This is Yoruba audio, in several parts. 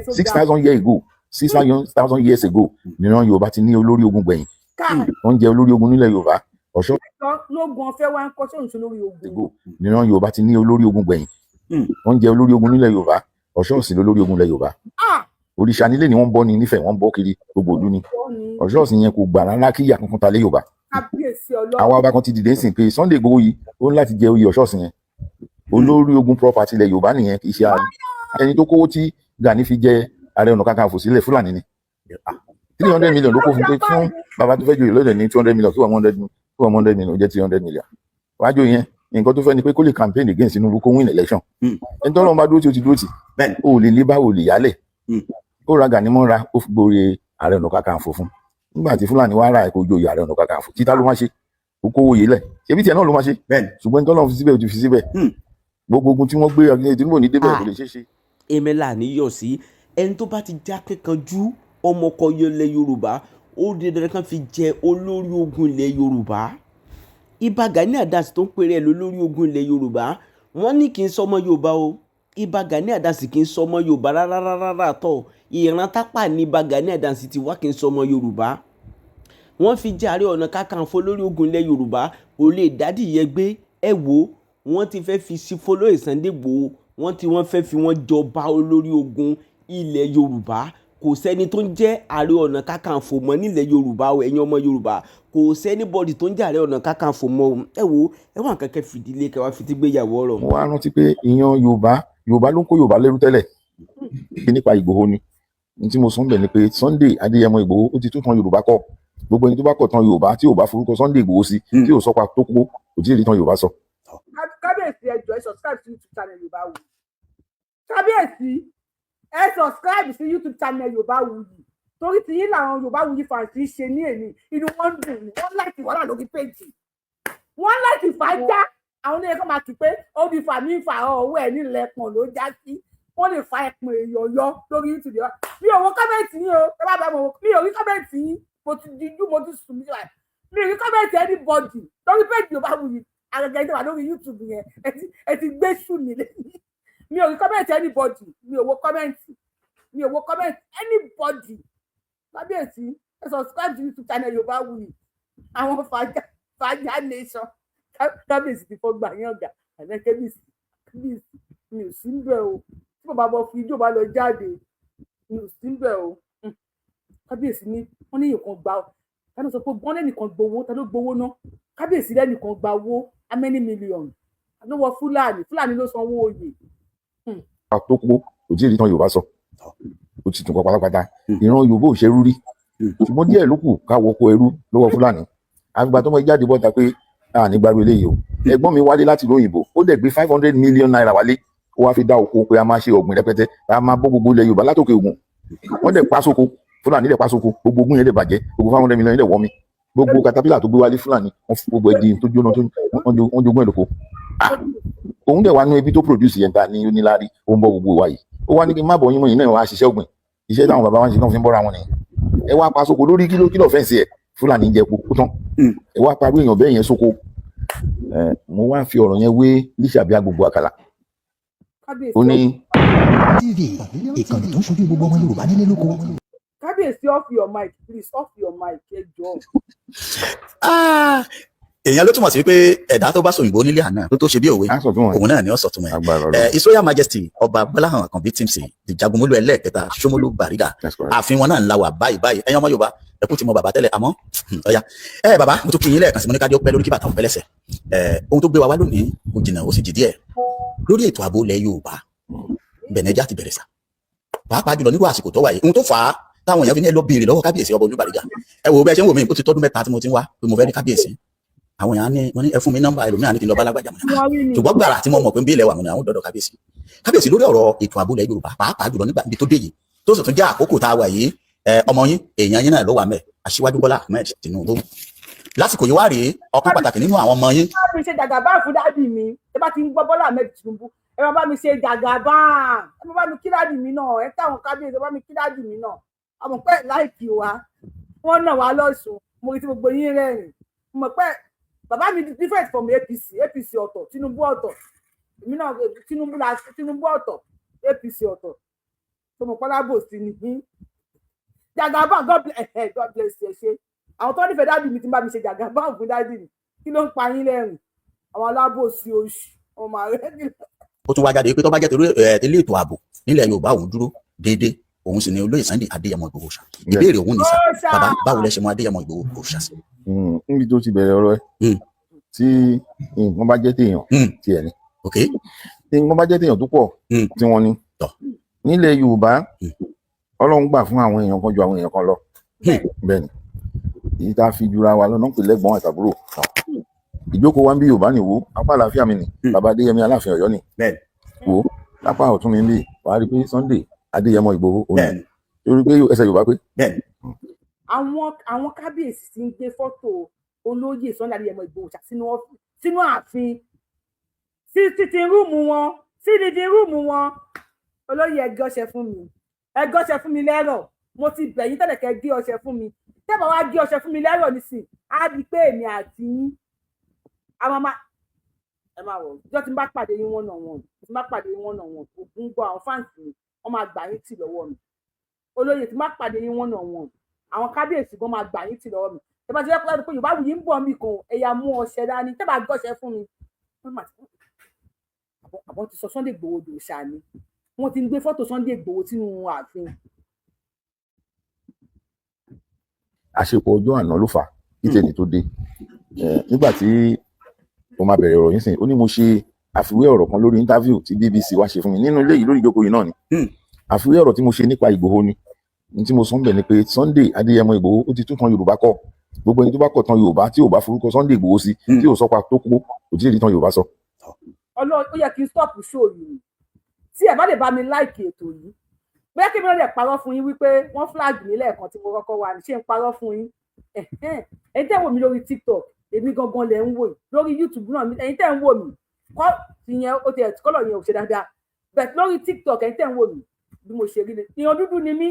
6,000 years ago, 6,000 years ago, níran Yorùbá ti ní olórí ogun gbẹ̀yìn. Káì. Wọ́n jẹ́ olórí ogun nílẹ̀ Yorùbá, Ọ̀ṣọ́ Lógun ọ̀fẹ́ wa ń kọ́ sóhun sí lórí ogun. Ago níran Yorùbá ti ní olórí ogun gbẹ̀yìn. Wọ́n jẹ́ olórí ogun nílẹ̀ Yorùbá, Ọ̀ṣọ́ọ̀sì lólórí ogun ilẹ̀ Yorùbá. Ah! Òrìṣà nílé ni wọ́n ń bọ́ ni nífẹ̀ẹ́, wọ́n ń bọ́ kiri gbogbo ìlú ni. Ó ní. Ọ̀ṣọ́ọ̀sì yẹn kò gbà rárá kí ìyà kankan ta lé Yorùbá. Kábíyèsí Ọlọ́run. Àwa ọba kan ti dìde sìn pé Sunday Igboho yìí, ó ní láti jẹ oyè Ọ̀ṣọ́ọ̀sì yẹn. Olórí ogun property ilẹ̀ Yorùbá nìyẹn, kì í ṣe ààrẹ. Ẹni tó kówó tí Gani fi jẹ Ààrẹ Ọ̀nà Kakanfò sílẹ̀, Fúlàní ni. 300 million ló kó fún pé fún bàbá tó fẹ́ joyè lọ́dẹ̀ ní 200 million, kí 100 million, ó jẹ́ 300 million. Wájú yẹn, nǹkan tó fẹ́ ni pé kó lè campaign against Tinubu, kó win election. Ẹni tó lọ́n bá dúró tí ó ti dúró tì, ó lè lé bá ò lè yálẹ̀. Ó ra Gani mọ́ra, ó fi gborí Ààrẹ Ọ̀nà Kakanfò fún. Nígbà tí Fúlàní wá ra ẹ̀kọ́ joyè Ààrẹ Ọ̀nà Kakanfò, títà ló má ṣe, ó kówó yìí lẹ̀, ṣebí tiẹ̀ náà ló má ṣe. Ṣùgbọ́n tọ́lọ́run fi síbẹ̀, ó ti fi síbẹ̀. Gbogbo ogun tí wọ́n gbé ọ̀gbìn Tinubu ní débẹ̀, kò lè ṣeé ṣe. Èmi là ní yọ̀ sí ẹni tó bá ti já kíkanjú ọmọkọ ilẹ̀ Yorùbá, ó di dandan kan fi jẹ olórí ogun ilẹ̀ Yorùbá. Ìbà Gani Adams tó ń pèrè ẹ̀ lólórí ogun ilẹ̀ Yorùbá, wọ́n ní kì í sọmọ Yorùbá o. Ìbà Gani Adams kì í sọmọ Yorùbá rárá rárá tọ̀. Ìran Tápà ní Ìbà Gani Adams ti wá, kì í sọmọ Yorùbá. Wọ́n fi jẹ́ Ààrẹ Ọ̀nà Kakanfò lórí ogun ilẹ̀ Yorùbá, kò lè dádìyẹ gbé. Ẹ wò, wọ́n ti fẹ́ fi sí fọlọ́yè Sunday Igboho, wọ́n ti wọ́n fẹ́ fi wọ́n jọba olórí ogun ilẹ̀ Yorùbá. Kò sẹ́ni tó ń jẹ́ Ààrẹ Ọ̀nà Kakanfò mọ́ nílẹ̀ Yorùbá o. Ẹ̀yin ọmọ Yorùbá, kò sẹ́ni bọ́dì tó ń jẹ́ Ààrẹ Ọ̀nà Kakanfò mọ́ o. Ẹ wo, ẹ wà kẹ́kẹ́ fìdílé kẹwàá fi ti gbéyàwó ọ̀rọ̀. Mo wá rántí pé ìyan Yorùbá, Yorùbá ló ń kó Yorùbá lẹ́rú tẹ́lẹ̀. Kí nípa Ìgbòho ni ní tí mo sọ ń bẹ̀ ni pé Sunday Adéyẹmọ Ìgbòho, ó ti tún tan Yorùbá kọ. Gbogbo ẹni tó bá kọ̀ tán Yorùbá, tí ò bá forúkọ Sunday Ìgbòho sí, tí ò sọpa tó kó, kò tí ì rí tán Yorùbá sọ. Kábíyèsí, ẹ jọ̀ọ́, ẹ subscribe sí YouTube channel Yorùbáwùyí. Kábíyèsí, ẹ subscribe sí YouTube channel Yorùbáwùyí, torí tí yín làwọn Yorùbáwùyí fans ń ṣe ní èní. Inú wọn ń dùn ní wọn láti wàhálà lórí péjì wọn láti fàájà. Àwọn oníyẹ kan máa kí pé ó di fàmí fà ọwọ́ ẹ̀ nílẹ̀ pọ̀n ló já sí. Wọ́n lè fa ẹ̀pọ̀n èèyàn yọ lórí YouTube yẹn. Mi ò wo comment yín o. Ẹ bá bá mọ̀, mi ò rí comment yín. Mo ti dijú, mo ti sùn, mi ò rí comment anybody lórí péjì Yorùbáwùyí. Àgàgà ìjọba lórí YouTube yẹn, ẹ ti gbé sùn mí lẹ́yìn. Mi ò rí comment anybody, mi ò wo comment, mi ò wo comment anybody. Kábíyèsí, ẹ subscribe to YouTube channel Yorùbáwùyí. Àwọn fàájà fàájà nation, kábíyèsí ti fọ́ gbà yín ọ̀gá àná. Kábíyèsí, kábíyèsí, mi ò sí níbẹ̀ o. Tí bàbá bọ fi ijó bá lọ jáde, mi ò sí níbẹ̀ o. Kábíyèsí ní wọ́n ní nǹkan gbà. Ta ló sọ pé wọ́n lẹ́nìkan gbowó? Ta ló gbowó ná? Kábíyèsí lẹ́nìkan gba owó, how many million ló wọ Fúlàní? Fúlàní ló sanwó oyè. Tó kó, kò tí ì rí tán Yorùbá sọ, ó ti tún kọ pátápátá. Ìran Yorùbá ò ṣerú rí, ṣùgbọ́n díẹ̀ ló kù ká wọkọ ẹrú lọ́wọ́ Fúlàní. Àgbà tó mọ jáde bọ́ta pé a ní gbárù eléyìí o. Ẹ̀gbọ́n mi wálé láti ìlú òyìnbó, ó dẹ̀ gbé 500 million naira wálé, ó wá fi dá oko pé a máa ṣe ọ̀gbìn rẹpẹtẹ, a máa bọ́ gbogbo ilẹ̀ Yorùbá látòkè Ògùn. Wọ́n dẹ̀ pa sóko, Fúlàní dẹ̀ pa sóko, gbogbo ogún yẹn dẹ̀ bàjẹ́, gbogbo 500 million yẹn dẹ̀ wọ́ mi. Gbogbo katapila tó gbé wálé, Fúlàní wọ́n fi gbogbo ẹ̀ di tó jóná, tó wọ́n jogún ẹ̀ lóko. Òun dẹ̀ wá ní ebi tó produce yẹn ta ní onílárí, ó ń bọ́ gbogbo wa yìí. Ó wá ní kí n má bọ̀ yín mọ́ yín náà wá ṣiṣẹ́ ọ̀gbìn, iṣẹ́ táwọn bàbá wa ń ṣe náà fi ń bọ́ra wọn nìyẹn. Ẹ wá pa sóko lórí kíló kíló fẹ́ǹsì ẹ̀, Fúlàní ń jẹ epo kó tán. Ẹ wá parú èèyàn bẹ́ẹ̀ yẹn sóko. Ẹ mo wá fi ọ̀rọ̀ yẹn wé Lísàbí Agbègbè Àkàlà. Kábíyèsí. Ó ní TV, ìkànnì tó ń ṣojú gbogbo ọmọ Yorùbá nílé lóko. Kábíyèsí, off your mic, please, off your mic, ẹ jọ̀ọ́. Ah, èèyàn ló túmọ̀ sí pé ẹ̀dá tó bá sòyìnbó nílé àná tó tó ṣe bí òwe, á sọ fún wọn. Òun náà ni ó sọ tún ẹ̀. Agbára ẹ Ọlọ́run. His Royal Majesty Ọba Gbọ́láhàn Àkànbí Timothy, ìjagunmólú ẹlẹ́ẹ̀kẹta Ṣómólú Bàrígà. That's correct. Ààfin wọn náà ń la wà báyìí báyìí. Ẹ̀yin ọmọ Yorùbá, ẹ kú ti mọ bàbá tẹ́lẹ̀, àmọ́ ọ̀ya ẹ bàbá, mo tún kí yín lẹ́ẹ̀kan sí. Mo ní kájọ pẹ́ lórí kí bàtà òun lẹ́sẹ̀. Ẹ ohun tó gbé wa wá lónìí kò jìnnà, ó sì jì díẹ̀ lórí ètò ààbò ilẹ̀ Yorùbá. Bẹ̀nẹ́jà ti bẹ̀rẹ̀ sà, pàápàá jùlọ nírú àsìkò tó wà yìí, ohun tó fà á táwọn èèyàn fi ní ẹ lọ béèrè lọ́wọ́ kábíyèsí ọba Olúbàrígà. Ẹ wo bẹ́ẹ̀ ṣe ń wò mí, ó ti tọ́dún 3 tí mo ti ń wá pé mo fẹ́ rí kábíyèsí. Àwọn èèyàn á ní, wọ́n ní ẹ fún mi nọ́mbà, ẹlòmíràn ní kí n lọ bá lágbàjà mọ́. Wọ́n rí ni. Ṣùgbọ́n gbàrà tí mo mọ̀ pé ń bí ilẹ̀ wà mọ̀ ní àwọn dọ̀dọ̀ kábíyèsí. Kábíyèsí, lórí ọ̀rọ̀ ètò ààbò ilẹ̀ Yorùbá, pàápàá jùlọ nígbà níbi tó dé yìí, tó sì tún jẹ́ àkókò tá a wà yìí, ẹ ọmọ yín, èèyàn yín náà ló wà mẹ́, Aṣíwájú Bọ́lá Ahmed Tinubu, lásìkò yìí wá rèé, ọ̀kan pàtàkì nínú àwọn ọmọ yín. Bá mi ṣe jàgàbá fún daddy mi. Ẹ bá ti ń gbọ́ Bọ́lá Ahmed Tinubu, ẹ máa bá mi ṣe jàgàbá, ẹ máa bá mi kí daddy mi náà. Ẹ káwọn kábíyèsí, ẹ bá mi kí daddy mi náà. Àmọ́ pé láìkì wa, wọ́n nà wá lọ́sùn. Mo rí tí gbogbo yín rẹ́rìn. Mo mọ̀ pé bàbá mi different from APC. APC ọ̀tọ̀, Tinubu ọ̀tọ̀. Èmi náà, Tinubu la, Tinubu ọ̀tọ̀, APC ọ̀tọ̀. Tó mọ̀ pálábòsí ni yín. Jagaban, God bless, God bless you. Ṣe àwọn tó nífẹ̀ẹ́ daddy mi ti ń bá mi ṣe Jagaban fún daddy mi? Kí ló ń pa yín lẹ́rìn? Àwọn alábòsí oṣù ọmọ rẹ kí ló. Ó tún wá jáde pé tó bá jẹ́ torí ẹ̀ tẹ́lẹ̀ ètò ààbò nílẹ̀ Yorùbá, òun dúró déédéé, òun sì ni olóyè Sunday Adéyẹmọ Ìgbòho ṣá. Ìbéèrè òun ní sà, Òòṣà! bàbá, báwo lẹ ṣe mọ Adéyẹmọ Ìgbòho Òòṣà sí? Níbi tó ti bẹ̀rẹ̀ ọ̀rọ̀ ẹ, tí nǹkan bá jẹ́ téèyàn, tiẹ̀ ni. Tí nǹkan bá jẹ́ téèyàn tó pọ̀, tí wọ́n ní. Nílẹ̀ Yorùbá, Ọlọ́run gbà fún àwọn èèyàn kan ju àwọn èèyàn kan lọ. Bẹ́ẹ̀ ni, èyí tá a fi jura wa lọ́nà pè lẹ́gbọ̀n àtàbúrò. Ìjókòó wa ń bí Yorùbá nìwó, apá àlàáfíà mi ni bàbá Adéyẹmí Aláàfin Ọ̀yọ́ ni. Wò ó lápá ọ̀tún mi ń bì, wàá rí i pé Sunday Adéyẹmọ Ìgbòho òun ni, torí pé ẹsẹ̀ Yorùbá pé. Àwọn kábíyèsí ti ń gbé fọ́tò olóyè Sunday Adéyẹmọ Ìgbòho ṣá sínú ààfin, sí sitting room wọn, sí living room wọn. Olóyè, ẹ gé ọṣẹ fún mi, ẹ gé ọṣẹ fún mi lẹ́rọ̀. Mo ti bẹ̀ yín tẹ́lẹ̀ kẹ́ gé ọṣẹ fún mi. Tẹ́bà wá gé ọṣẹ fún mi lẹ́rọ̀ nísìn, á di pé èmi àti yín a máa ẹ máa wọ̀ ọjọ́ tí n bá pàdé yín one on one, tí n bá pàdé yín one on one, ògùn gbọ́. Àwọn fans mi, wọ́n máa gbà yín tì lọ́wọ́ mi. Olóyè, tí n bá pàdé yín one on one, àwọn kábíyèsí gan máa gbà yín tì lọ́wọ́ mi. Tẹ́ bá ti rẹ́ pé Yorùbá Wuyì ń bọ̀ mí kan, ẹ̀yà mú ọṣẹ dání. Tẹ́ bá gọ́ṣẹ fún mi, wọ́n máa àbọ̀ ti sọ Sunday Igboho dòṣà ni. Wọ́n ti ń gbé fọ́tò Sunday Igboho sínú ààfin. Àṣepọ̀ ọjọ́ àná ló fà á kí tẹ̀lé tó dé. Nígbà tí mo máa bẹ̀rẹ̀ ọ̀rọ̀ yín sìn, ó ní mo ṣe àfiwé ọ̀rọ̀ kan lórí interview tí BBC wá ṣe fún mi nínú ilé yìí, lórí ìjókòó yìí náà ni. Àfiwé ọ̀rọ̀ tí mo ṣe nípa Ìgbòho ni ní tí mo sọ ń bẹ̀ ni pé Sunday Adéyẹmọ Ìgbòho, ó ti tún tan Yorùbá kọ. Gbogbo ẹni tó bá kọ̀ tán Yorùbá, tí ò bá forúkọ Sunday Ìgbòho sí, tí ò sọ pa tó kó, kò tí ì rí tán Yorùbá sọ. Ọlọ́run, ó yẹ kí n stop show yìí. Tí ẹ bá lè bá mi like ètò yìí, bóyá kí mi lè parọ́ fún yín wípé wọ́n flag mi lẹ́ẹ̀kan tí mo kọ́kọ́ wà ní. Ṣé ń parọ́ fún yín? Ẹ̀yin tẹ́ ń wò mí lórí TikTok, èmi gangan lẹ̀ ń wò yìí. Lórí YouTube náà, ẹ̀yin tẹ́ ń wò mí kọ́ ìyẹn, ó ti ẹ̀ kọ́lọ̀ yẹn ò ṣe dáadáa, but lórí TikTok, ẹ̀yin tẹ́ ń wò mí, bí mo ṣe rí ni, èèyàn dúdú ni mí,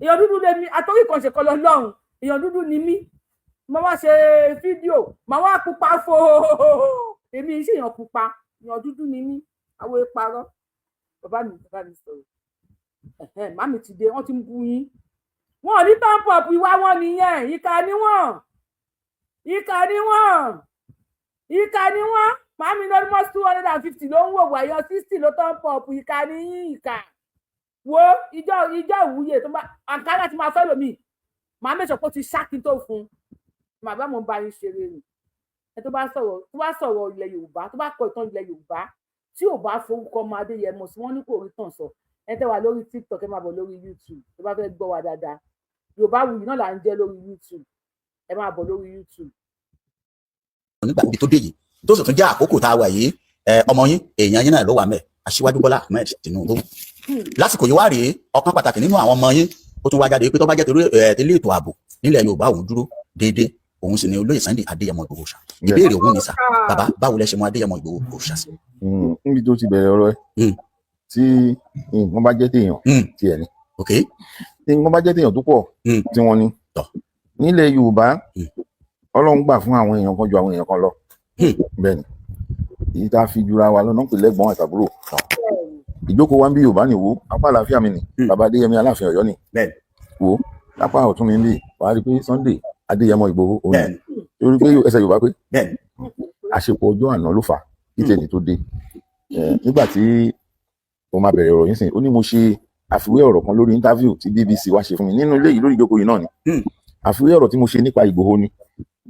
èèyàn dúdú lèmi àtọ́rí kan ṣe kọ́ lọ lọ́hùn. Èèyàn dúdú ni mí. Mo wá ṣe fídíò, màá wá pupa fo. Èmi ṣe èèyàn pupa, èèyàn dúdú ni mí. Àwọn ìparọ́ bàbá mi, bàbá mi sọ̀rọ̀. Màmí ti dé, wọ́n ti ń bú yín. Wọn ò ní thumb up. Ìwà wọn nìyẹn. Ìkà ni wọ́n, ìkà ni wọ́n, ìkà ni wọ́n. Màmí ní almost 250 ló ń wò wáyọ, 60 ló thumb up. Ìkà ni yín, ìkà. Wo ìjọ ìjọ ìwúyè tó bá àǹkárá tí máa fẹ́ lómi, màá mẹ́sàn pé ó ti ṣákin tó fún un. Màá bá mo bá yín ṣeré ni. Ẹ tó bá sọ̀rọ̀, tó bá sọ̀rọ̀ ilẹ̀ Yorùbá, tó bá kọ ìtàn ilẹ̀ Yorùbá, tí ò bá forúkọ ọmọ Adéyẹmọ sí, wọn ní kò rí tàn sọ. Ẹ tẹ́ wà lórí TikTok, ẹ máa bọ̀ lórí YouTube. Tó bá fẹ́ gbọ́ wa dáadáa, Yorùbá Wuyì náà là ń jẹ́ lórí YouTube. Ẹ máa bọ̀ lórí YouTube. Nígbà ibi tó dé yìí, tó sì tún jẹ́ àkókò tá a wà yìí, ọmọ yín, èèyàn yín náà ló wà mẹ́, Aṣíwájú Bọ́lá Ahmed Tinubu. Lásìkò yìí wá rèé, ọ̀kan pàtàkì nínú àwọn ọmọ yín, ó tún wá jáde pé tó bá jẹ́ torí ẹ̀ tẹ́lẹ̀ ètò ààbò nílẹ̀ Yorùbá, òun dúró déédéé, òun sì ni olóyè Sunday Adéyẹmọ Ìgbòho ṣá. Ìbéèrè òun ní sà, bàbá, báwo lẹ ṣe mọ Adéyẹmọ Ìgbòho Òòṣà sí? Níbi tó ti bẹ̀rẹ̀ ọ̀rọ̀ ẹ, tí nǹkan bá jẹ́ téèyàn, tiẹ̀ ni. Tí nǹkan bá jẹ́ téèyàn tó pọ̀, tí wọ́n ní. Nílẹ̀ Yorùbá, Ọlọ́run gbà fún àwọn èèyàn kan ju àwọn èèyàn kan lọ. Bẹ́ẹ̀ ni, èyí tá a fi jura wa lọ́nà pè lẹ́gbọ̀n àtàbúrò. Ìjókòó wa ń bí Yorùbá nìwó, apá àlàáfíà mi ni bàbá Adéyẹmí Aláàfin Ọ̀yọ́ ni. Wò ó lápá ọ̀tún mi ń bì, wàá rí i pé Sunday Adéyẹmọ Ìgbòho òun ni, torí pé ẹsẹ̀ Yorùbá pé. Àṣepọ̀ ọjọ́ àná ló fà á kí tẹ̀lé tó dé. Nígbà tí mo máa bẹ̀rẹ̀ ọ̀rọ̀ yín sìn, ó ní mo ṣe àfiwé ọ̀rọ̀ kan lórí interview tí BBC wá ṣe fún mi nínú ilé yìí, lórí ìjókòó yìí náà ni. Àfiwé ọ̀rọ̀ tí mo ṣe nípa Ìgbòho ni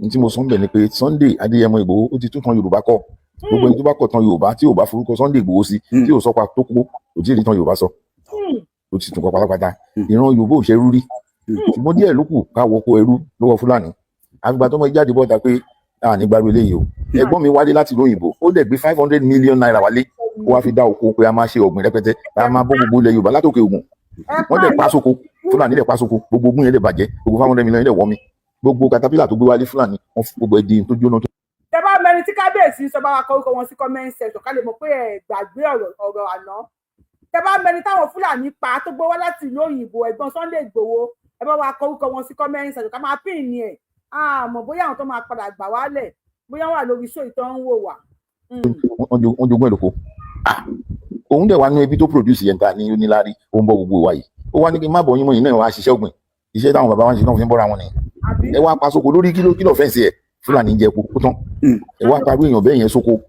ní tí mo sọ ń bẹ̀ ni pé Sunday Adéyẹmọ Ìgbòho, ó ti tún tan Yorùbá kọ. Gbogbo ẹni tó bá kọ̀ tán Yorùbá, tí ò bá forúkọ Sunday Ìgbòho sí, tí ò sọ pa tó kó, kò tí ì rí tán Yorùbá sọ. Ó ti tún kọ pátápátá. Ìran Yorùbá ò ṣerú rí, ṣùgbọ́n díẹ̀ ló kù ká wọkọ ẹrú lọ́wọ́ Fúlàní. Àgbà tó mọ jáde bọ́ta pé a ní gbárù eléyìí o. Ẹ̀gbọ́n mi wálé láti ìlú òyìnbó, ó dẹ̀ gbé ₦500 million wálé, ó wá fi dá oko pé a máa ṣe ọ̀gbìn rẹpẹtẹ, a máa bọ́ gbogbo ilẹ̀ Yorùbá látòkè Ògùn. Wọ́n dẹ̀ pa sóko, Fúlàní dẹ̀ pa sóko, gbogbo ogún yẹn dẹ̀ bàjẹ́, gbogbo 500 million yẹn dẹ̀ wọ́ mi. Gbogbo katapila tó gbé wálé, Fúlàní wọ́n fi gbogbo ẹ̀ di tó jóná tó. Tẹ bá mẹni tí kábíyèsí ń sọ, bá wa kọ orúkọ wọn sí comment section, ká lè mọ̀ pé ẹ gbàgbé ọ̀rọ̀ àná. Tẹ bá mẹni táwọn Fúlàní pa tó gbé wá láti ìlú òyìnbó, ẹ̀gbọ́n Sunday Ìgbòho, ẹ bá wa kọ orúkọ wọn sí comment section, ká máa pín ní ẹ. Àmọ́ bóyá àwọn tó máa padà gbà wálẹ̀, bóyá wà lórí show ìtàn ń wò wá. Wọ́n jogún ẹ̀ lóko. Òun dẹ̀ wá ní ẹbí tó produce yẹn ta ní onílárí, ó ń bọ́ gbogbo wa yìí. Ó wá ní kí n má bọ̀ yín mọ́, yín náà wá ṣiṣẹ́ ọ̀gbìn, iṣẹ́ táwọn bàbá wa ń ṣe náà fi ń bọ́ra wọn ni. Àbí? Ẹ wá pa sóko lórí kíló kíló fẹ́ǹsì ẹ̀, Fúlàní ń jẹ epo kó tán. Ẹ wá parú èèyàn bẹ́ẹ̀ yẹn sóko.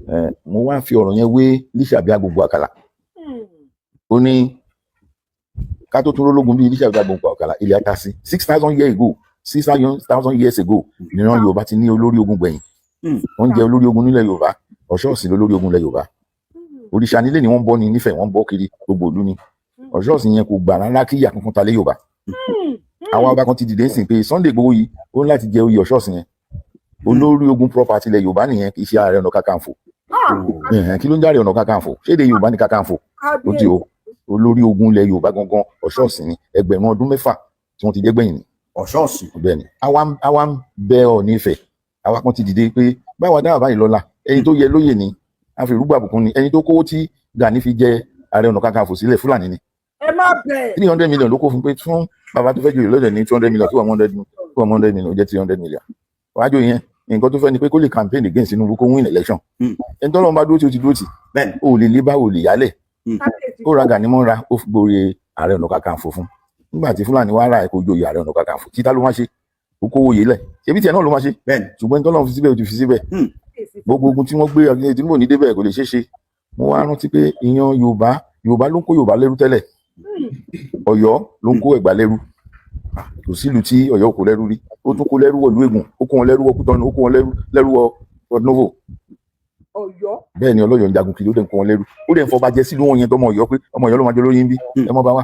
Ẹ mo wá fi ọ̀rọ̀ yẹn wé Lísàbí Agbègbè Àkàlà. Ó ní ká tó tún rólógun bíi Lísàbí Agbègbè Àkàlà, ilẹ̀ ata sí 6,000 years ago, 6,000 years ago nìran Yorùbá ti ní olórí ogun gbẹ̀yìn. Wọ́n jẹ́ olórí ogun nílẹ̀ Yorùbá. Ọ̀ṣọ́ọ̀sì lolórí ogun ilẹ̀ Yorùbá. Òrìṣà nílé ni wọ́n ń bọ́ ni nífẹ̀ẹ́, wọ́n ń bọ́ kiri gbogbo ìlú ni. Ọ̀ṣọ́ọ̀sì yẹn kò gbà rárá kí ìyà kankan ta lé Yorùbá. Àwa ọba kan ti dìde ń sìn pé Sunday Igboho yìí, ó ní láti jẹ oyè Ọ̀ṣọ́ọ̀sì yẹn. Olórí ogun property ilẹ̀ Yorùbá nìyẹn, kì í ṣe Ààrẹ Ọ̀nà Kakanfò. Ẹ̀hẹ̀n, kí ló ń járe Ọ̀nà Kakanfò? Ṣé èdè Yorùbá ní Kakanfò ó ti o? Olórí ogun ilẹ̀ Yorùbá gangan Ọ̀ṣọ́ọ̀sì ni. 2000 ọdún tí wọ́n ti jẹ́ gbẹ̀yìn ni. Ọ̀ṣọ́ọ̀sì. Bẹ́ẹ̀ ni. Àwa ń bẹ Ọọ̀ni Ifẹ̀. Àwa kan ti dìde pé báwa dáhà báyìí lọ́la, ẹni tó yẹ lóyè ni, a fi rúgbà bùkún ni. Ẹni tó kówó tí Gani fi jẹ Ààrẹ Ọ̀nà Kakanfò sílẹ̀, Fúlàní ni. Ẹ má bẹ̀. 300 million ló kó fún pé fún bàbá tó fẹ́ joyè lọ́dẹ̀ ní 200 million, kí 100 million, ó jẹ́ 300 million. Wájú yẹn, nǹkan tó fẹ́ ni pé kó lè campaign against Tinubu, kó win election. Ẹni tó lọ́n bá dúró tí ó ti dúró tì, ó lè lé bá ò lè yálẹ̀. Kábíyèsí. Ó ra Gani mọ́ra, ó fi gborí Ààrẹ Ọ̀nà Kakanfò fún. Nígbà tí Fúlàní wá ra ẹ̀kọ́ joyè Ààrẹ Ọ̀nà Kakanfò, títà ló má ṣe, ó kówó yé lẹ̀, ṣebí tiẹ̀ náà ló má ṣe. Ṣùgbọ́n ẹni tó lọ́n fi síbẹ̀, ó ti fi síbẹ̀. Kábíyèsí. Gbogbo ogun tí wọ́n gbé ọ̀gbìn Tinubu ní débẹ̀, kò lè ṣeé ṣe. Mo wá rántí pé ìyan Yorùbá, Yorùbá ló ń kó Yorùbá lẹ́rú tẹ́lẹ̀. Ọ̀yọ́ ló ń kó Ẹ̀gbá lẹ́rú. Kò sílùú tí Ọ̀yọ́ kò lẹ́rú rí. Ó tún kó lẹ́rú wọ̀lú Ègùn, ó kó wọn lẹ́rú wọ Kútọ́nù, ó kó wọn lẹ́rú wọ Port Novo. Ọ̀yọ́. Bẹ́ẹ̀ ni. Ọlọ́yọ̀ ń jagun kiri, ó dẹ̀ ń kó wọn lẹ́rú, ó dẹ̀ ń fọba jẹ sílùú wọn yẹn tọmọ Ọ̀yọ́ pé ọmọ Ọ̀yọ́ ló máa jẹ lórí ń bí. Ẹ mọ́ bá wa.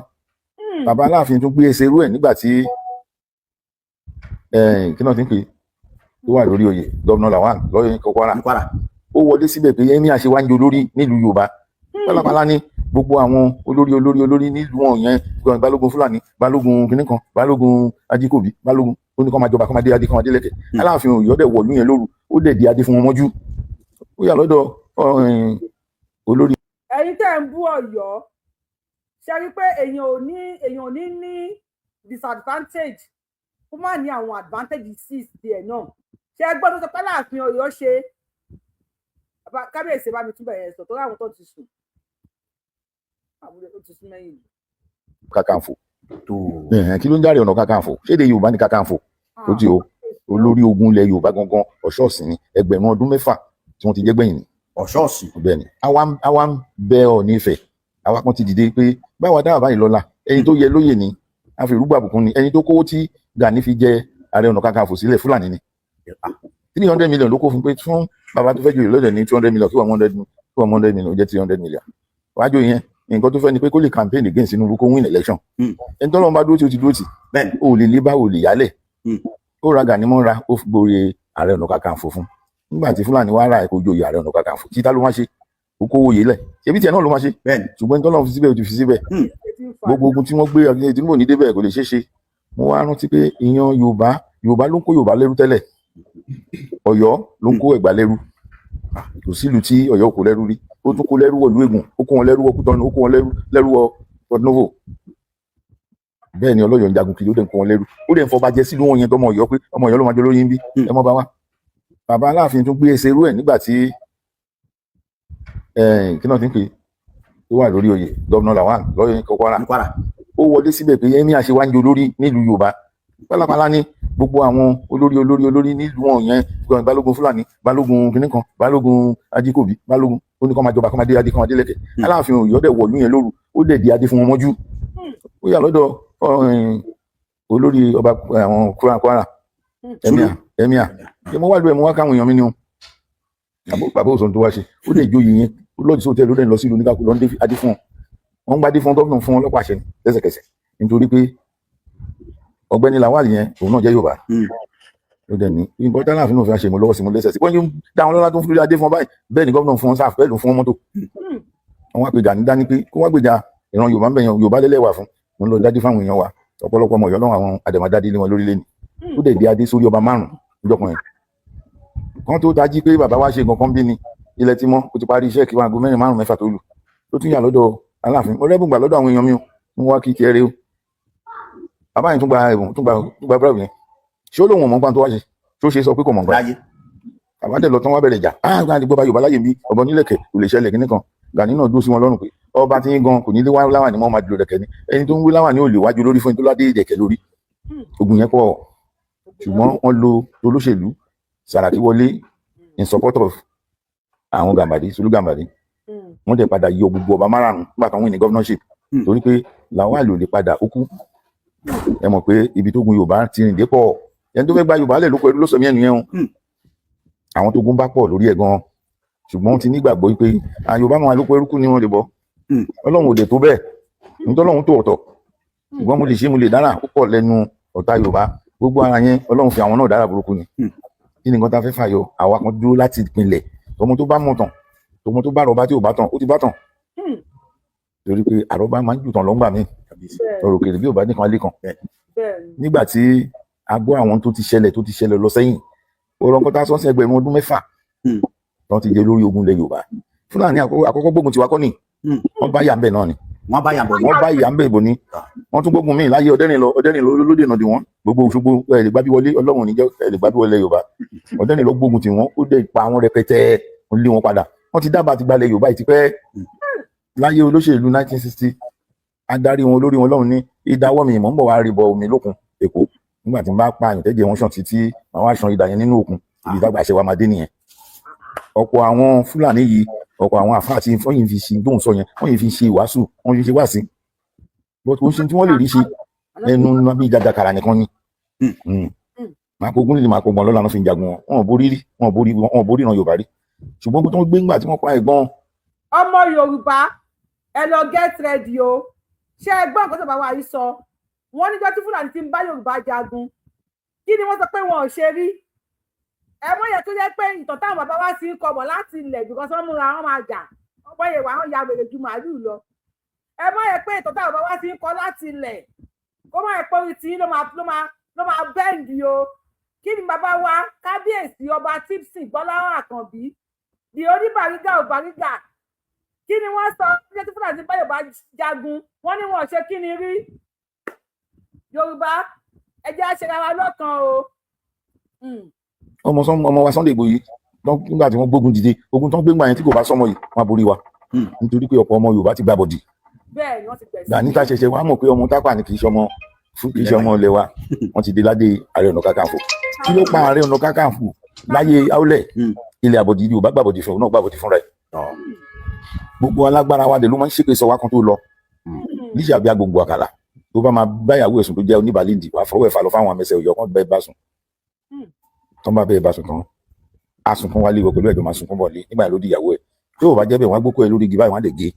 Bàbá Aláàfin tún gbé ẹsẹ̀ irú ẹ̀ nígbà tí kí náà ti ń pè é tó wà lórí oyè, Gómìnà Lawal lọ́yọ̀ Kwara. Ní Kwara. Ó wọlé síbẹ̀ pé ẹ̀mí àṣewájú olórí nílùú Yorùbá pálápàlá ní gbogbo àwọn olórí olórí olórí nílùú wọn yẹn, balógun Fúlàní, balógun kìnnì kan, balógun Ajíkòbí, balógun, ó ní kó máa jọba, kó máa dé adé, kó máa dé lẹ́kẹ̀. Aláàfin Ọ̀yọ́ dẹ̀ wọ̀lú yẹn lóru, ó dẹ̀ di adé fún wọn mọ́jú. Ó yà lọ́dọ̀ olórí. Ẹ̀yin tẹ́ ń bú Ọ̀yọ́, ṣe rí pé èèyàn ò ní ní disadvantage, kó má ní àwọn advantage sí tiẹ̀ náà. Ṣe é gbọ́dọ̀ sọ pé Aláàfin Ọ̀yọ́ ṣe? Kábíyèsí, bá mi túbọ̀ yẹn sọ torí àwọn tó ti sùn, àbúrò ó ti sún mẹ́yìn. Kakanfò. Kí ló ń járe Ọ̀nà Kakanfò? Ṣé èdè Yorùbá ní Kakanfò ó ti o? Olórí ogun ilẹ̀ Yorùbá gangan Ọ̀ṣọ́ọ̀sì ni. 2000 ọdún 6 tí wọ́n ti jẹ́ gbẹ̀yìn ni. Ọ̀ṣọ́ọ̀sì. Bẹ́ẹ̀ ni. Àwa ń bẹ Ọọ̀ni Ifẹ̀. Àwa kan ti dìde pé báwa dáhà báyìí lọ́la, ẹni tó yẹ lóyè ni, a fi rúgbà bùkún ni. Ẹni tó kówó tí Gani fi jẹ Ààrẹ Ọ̀nà Kakanfò sílẹ̀, Fúlàní ni. 300 million ló kó fún pé fún bàbá tó fẹ́ joyè lọ́dẹ̀ ní 200 million, kí 100 million, ó jẹ́ 300 million. Wájú yẹn, nǹkan tó fẹ́ ni pé kó lè campaign against Tinubu, kó win election. Ẹni tó lọ́n bá dúró tí ó ti dúró tì, ó lè lé bá ò lè yálẹ̀. Ó ra Gani mọ́ra, ó fi gborí Ààrẹ Ọ̀nà Kakanfò fún. Nígbà tí Fúlàní wá ra ẹ̀kọ́ joyè Ààrẹ Ọ̀nà Kakanfò, títà ló má ṣe, ó kówó yé lẹ̀, ṣebí tiẹ̀ náà ló má ṣe. Ṣùgbọ́n ẹni tó lọ́n fi síbẹ̀, ó ti fi síbẹ̀. Gbogbo ogun tí wọ́n gbé ọ̀gbìn Tinubu ní débẹ̀, kò lè ṣeé ṣe. Mo wá rántí pé ìyan Yorùbá, Yorùbá ló ń kó Yorùbá lẹ́rú tẹ́lẹ̀. Ọ̀yọ́ ló ń kó Ẹ̀gbá lẹ́rú. Kò sílùú tí Ọ̀yọ́ kò lẹ́rú rí. Ó tún kó lẹ́rú wọ̀lú Ègùn, ó kó wọn lẹ́rú wọ Kútọ́nù, ó kó wọn lẹ́rú wọ Port Novo. Bẹ́ẹ̀ ni. Ọlọ́yọ̀ ń jagun kiri, ó dẹ̀ ń kó wọn lẹ́rú, ó dẹ̀ ń fọba jẹ sílùú wọn yẹn tọmọ Ọ̀yọ́ pé ọmọ Ọ̀yọ́ ló máa jẹ lórí ń bí. Ẹ mọ́ bá wa. Bàbá Aláàfin tún gbé ẹsẹ̀ irú ẹ̀ nígbà tí kí náà ti ń pè é tó wà lórí oyè, Gómìnà Lawal lọ́yọ̀ Kwara. Ní Kwara. Ó wọlé síbẹ̀ pé ẹ̀mí àṣewájú olórí nílùú Yorùbá pálápàlá ní gbogbo àwọn olórí olórí olórí nílùú wọn yẹn, balógun Fúlàní, balógun kìnnì kan, balógun Ajíkòbí, balógun, ó ní kó máa jọba, kó máa dé adé, kó máa dé lẹ́kẹ̀. Aláàfin Ọ̀yọ́ dẹ̀ wọ̀lú yẹn lóru, ó dẹ̀ di adé fún wọn mọ́jú. Ó yà lọ́dọ̀ olórí ọba àwọn Kwara, emir, emir ṣé mo wá lu ẹ̀, mo wá káwọn èèyàn mi ni o. Bàbá òsàn tó wá ṣe, ó dẹ̀ jóyè yẹn, ó lọ́ọ̀dì sóòtẹ́, ló dẹ̀ lọ sílùú oníkàkú lọ́n dé adé fún wọn. Wọ́n ń gbadé fún gómìnà, fún wọn lọ́pàá àṣẹ ni lẹ́sẹ̀kẹsẹ̀, nítorí pé ọ̀gbẹ́ni Lawal yẹn, òun náà jẹ́ Yorùbá. Ó dẹ̀ ní nǹkan tí Aláàfin náà fi ṣe mo lọ́wọ́ sí mo lẹ́sẹ̀ sí. Wọ́n yóò dá wọn lọ́lá tó ń fi adé fún wọn báyìí. Bẹ́ẹ̀ ni gómìnà fún wọn sáà, bẹ́ẹ̀ ló fún wọn mọ́tò. Wọ́n wá pe Gani dání pé kó wá gbèjà ìran Yorùbá ń bẹ̀yàn Yorùbá lẹ́lẹ́wà fún mo ń lọ dájú fáwọn èèyàn wa. Ọ̀pọ̀lọpọ̀ ọmọ Ọ̀yọ́ lọ́wọ́ àwọn àdèmàdádé lé wọn lórí lẹ́nu. Ó dẹ̀ dé adé sórí ọba márùn-ún níjọkùnrin kan tó tají pé bàbá wa ṣe nǹkan kan bí ni ilẹ̀ tí mọ́, ó ti parí iṣẹ́ kí wọn aago 4, 5, 6 tó lù, ó tún yà lọ́dọ̀ Aláàfin. Mo rẹ́bùn gbà lọ́dọ̀ àwọn èèyàn mi o, mo wá kí tiẹ̀ rẹ o. Bàbá yẹn tún gba ẹ̀bùn, tún gba búrẹ́dì yẹn. Ṣé ó lóun ò mọ̀ nípa tó wá ṣe? Ṣé ó ṣe sọ pé kò mọ̀ nípa? Láyé. Bàbá dẹ̀ lọ tán, wá bẹ̀rẹ̀ ìjà. Ah, gba àdìgbò bá Yorùbá láyè mi, ọ̀bọ nílẹ̀kẹ̀ kò lè ṣẹlẹ̀ kíní kan. Gani náà dúró sí wọn lọ́rùn pé ọba tí ń gan kò ní lé wá láwà ní mọ́ máa dúró dẹ̀kẹ́ ni. Ẹni tó ń wé láwà ní ò lè wájú lórí fún ẹni tó ládé ìdẹ̀kẹ́ lórí. Ogun yẹn pọ̀, ṣùgbọ́n wọ́n lo olóṣèlú. Sàràkí wọlé in support of àwọn Gàmbàrí, Sùlù Gàmbàrí. Wọ́n dẹ̀ padà yọ gbogbo ọba márààrún nígbà tó ń win ní governorship, torí pé Lawal ò lè padà, ó kú. Ẹ mọ̀ pé ibi tó gun Yorùbá ti rìn dé pọ̀. Ẹni tó fẹ́ gba Yorùbá lẹ̀ ló pẹ̀lú ló sọ mí ẹnu yẹn o. Àwọn tó gun bá pọ̀ lórí ẹ̀ gan, ṣùgbọ́n wọ́n ti nígbàgbọ́ pé àwọn Yorùbá máa ló pẹ̀lú kú ni wọ́n lè bọ́. Ọlọ́run ò dẹ̀ tó bẹ́ẹ̀, nítorí Ọlọ́run tó ọ̀tọ̀, ṣùgbọ́n mo lè ṣe, mo lè dára púpọ̀ lẹ́nu ọ̀tá Yorùbá. Gbogbo ara yẹn, Ọlọ́run fi àwọn náà dára burúkú ni. Kí ni nǹkan tá a fẹ́ fàyọ? Àwa kan dúró láti ìpìlẹ̀. Ọmọ tó bá mọ̀ tán, ọmọ tó bá rọba tí ò bá tán, ó ti bá tán, torí pé àrọ́bá máa ń jù tán lọ́ngbà míì. Ọ̀rọ̀ òkèèrè bí ò bá nìkan alẹ́ kan. Nígbà tí a gbọ́ àwọn tó ti ṣẹlẹ̀, tó ti ṣẹlẹ̀ lọ sẹ́yìn, ọ̀rọ̀ nǹkan tá a sọ sí 2000 ọdún tó ti jẹ lórí ogun ilẹ̀ Yorùbá. Fúlàní àkọ́kọ́ gbógun tiwa kọ́ ni. Wọ́n bá yà ń bẹ̀ náà ni. Wọ́n bá yàbọ̀ ní. Wọ́n bá ìyá ń bẹ̀ ìbò ni. Wọ́n tún gbógun míì láyé Ọ̀dẹ́rìn lọ. Ọ̀dẹ́rìn lọ ló dènà dì wọ́n. Gbogbo Òṣogbo ẹ̀ lè gbábí wọlé. Ọlọ́run níjẹ́ ẹ̀ lè gbábí wọlé Yorùbá. Ọ̀dẹ́rìn lọ gbógun tì wọ́n, ó dẹ̀ pa àwọn rẹpẹtẹ, ó lé wọn padà. Wọ́n ti dábàá ti gbalẹ̀ Yorùbá yìí ti pẹ́. Láyé olóṣèlú 1960, adarí wọn, olórí wọn lọ́hùn ní ìdáwọ́ mi ìmọ̀ ń bọ̀ wá rí bọ omi lókun Èkó. Nígbà tí n bá pààyàn tẹ́jẹ̀ wọn ṣàn títí, màá wá ṣan idà yẹn nínú òkun. Ibi ìdàgbà àṣẹ wa máa dé nìyẹn. Ọ̀pọ̀ àwọn Fúlàní yìí, ọ̀pọ̀ àwọn àfáà tí wọ́n yìí fi ṣe tóun sọ yẹn, wọ́n yìí fi ṣe ìwàásù, wọ́n fi ṣe wáàsí, but kò ń ṣe tí wọ́n lè rí ṣe ẹnu bí jàjàkàrà nìkan ni. Máa kó gúnlẹ̀, máa kó gbọ́n lọ́la, wọn fi ń jagun wọn. Wọn ò borí rí, wọn ò borí, wọn ò borí ìran Yorùbá rí, ṣùgbọ́n tó ń gbé ńgbà tí wọ́n pa ẹ̀gbọ́n. Ọmọ Yorùbá, ẹ lọ get ready o. Ṣé ẹ gbọ́ nǹkan tó bá wa yìí sọ? Wọ́n níjọ́ tí Fúlàní ti ń bá Yorùbá jagun, kí ni wọ́n sọ pé wọn ò ṣe rí? Ẹ mọ̀ yẹn tó jẹ́ pé ìtàn táwọn bàbá wa ti ń kọ bọ̀ láti ilẹ̀, because wọ́n múra wọn máa jà, wọ́n yẹ wà, wọ́n ya wèrè ju màálù lọ. Ẹ mọ̀ yẹn pé ìtàn táwọn bàbá wa ti ń kọ láti ilẹ̀, kó mọ̀ yẹn pé orí tí ló máa bend o. Kí ni bàbá wa kábíyèsí ọba Tipson Gbọ́láhàn Àkànbí, di oníbàrígà ò bàrígà, kí ni wọ́n sọ ní tí Fúlàní bá Yorùbá jagun? Wọ́n ní wọn ò ṣe kí ni rí. Yorùbá, ẹ jẹ́ á ṣe ra wa lọ́kàn o. Ọmọ wa Sunday Igboho yìí, nígbà tí wọ́n gbógun dìde, ogun tó ń gbé ńgbà yẹn, tí kò bá sọmọ yìí, wọ́n á borí wa, nítorí pé ọ̀pọ̀ ọmọ Yorùbá ti gbà bọ̀dì. Bẹ́ẹ̀ ni, wọ́n ti gbẹ̀sìn. Gani tá ṣẹ̀ṣẹ̀ wàá mọ̀ pé ọmọ Tápà ni, kì í ṣe ọmọ, kì í ṣe ọmọ ilẹ̀ wa. Wọ́n ti di ládé Ààrẹ Ọ̀nà Kakanfò. Kí ló pa Ààrẹ Ọ̀nà Kakanfò láyé Aulẹ̀? Ilẹ̀ àbọ̀dì Yorùbá gbàbọ̀dì fún òun náà, gbàbọ̀dì fúnra ẹ̀. Gbogbo alágbára wa dẹ̀ ló máa ń ṣépè sọ wá kan tó lọ níṣẹ́ àbí agbègbè àkàlà tó bá máa báyàwó ẹ̀sùn tó jẹ́ oníbàálẹ̀dì wàá fọwọ́ ẹ̀fà lọ fáwọn amẹsẹ̀ òyọ̀ kan bẹ́ẹ̀ bá sùn tán, bá bẹ́ẹ̀ bá sùn tán, á sunkún wálé wọ pẹ̀lú ẹ̀jọ̀, máa sunkún bọ̀ lé. Nígbà yẹn ló di ìyàwó ẹ̀. Tó o bá jẹ́ bẹ́ẹ̀, wọ́n á gbókò ẹ lórí igi báyìí, wọ́n á lè gé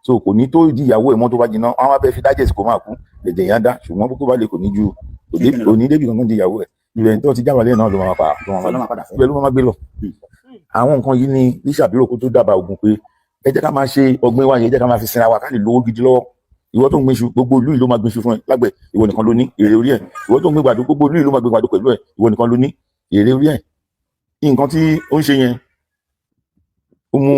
so kò ní tó di ìyàwó ẹ̀ mọ́. Tó bá jiná, wọ́n á bẹ́ẹ̀ fi dájẹ́sì kó máa kú, ẹ̀jẹ̀ yẹn á dá. Ṣùgbọ́n bó bá lè kò ní ju kò ní débi kankan di ìyàwó ẹ̀. Ibẹ̀ tó ti jábàálẹ̀ náà ló máa pa, ló máa Ló máa padà fẹ́. Ibẹ̀ ló máa gbé lọ. Àwọn nǹkan yìí ni Lísàbírò kó tó dábàá ogun pé ẹ jẹ́ ká máa ṣe ọgbìn wa yẹn, ẹ jẹ́ ká máa fi sinra wa, ká lè lówó gidi lọ́wọ́. Ìwọ tó ń gbin iṣu, gbogbo ìlú yìí ló máa gbin iṣu fún ẹ lágbẹ̀, ìwọ nìkan ló ní èrè orí ẹ̀. Ìwọ tó ń gbin gbàdo, gbogbo ìlú yìí ló máa gbin gbàdo pẹ̀lú ẹ, ìwọ nìkan ló ní èrè orí ẹ̀. Nǹkan tí ó ń ṣe yẹn, ó mú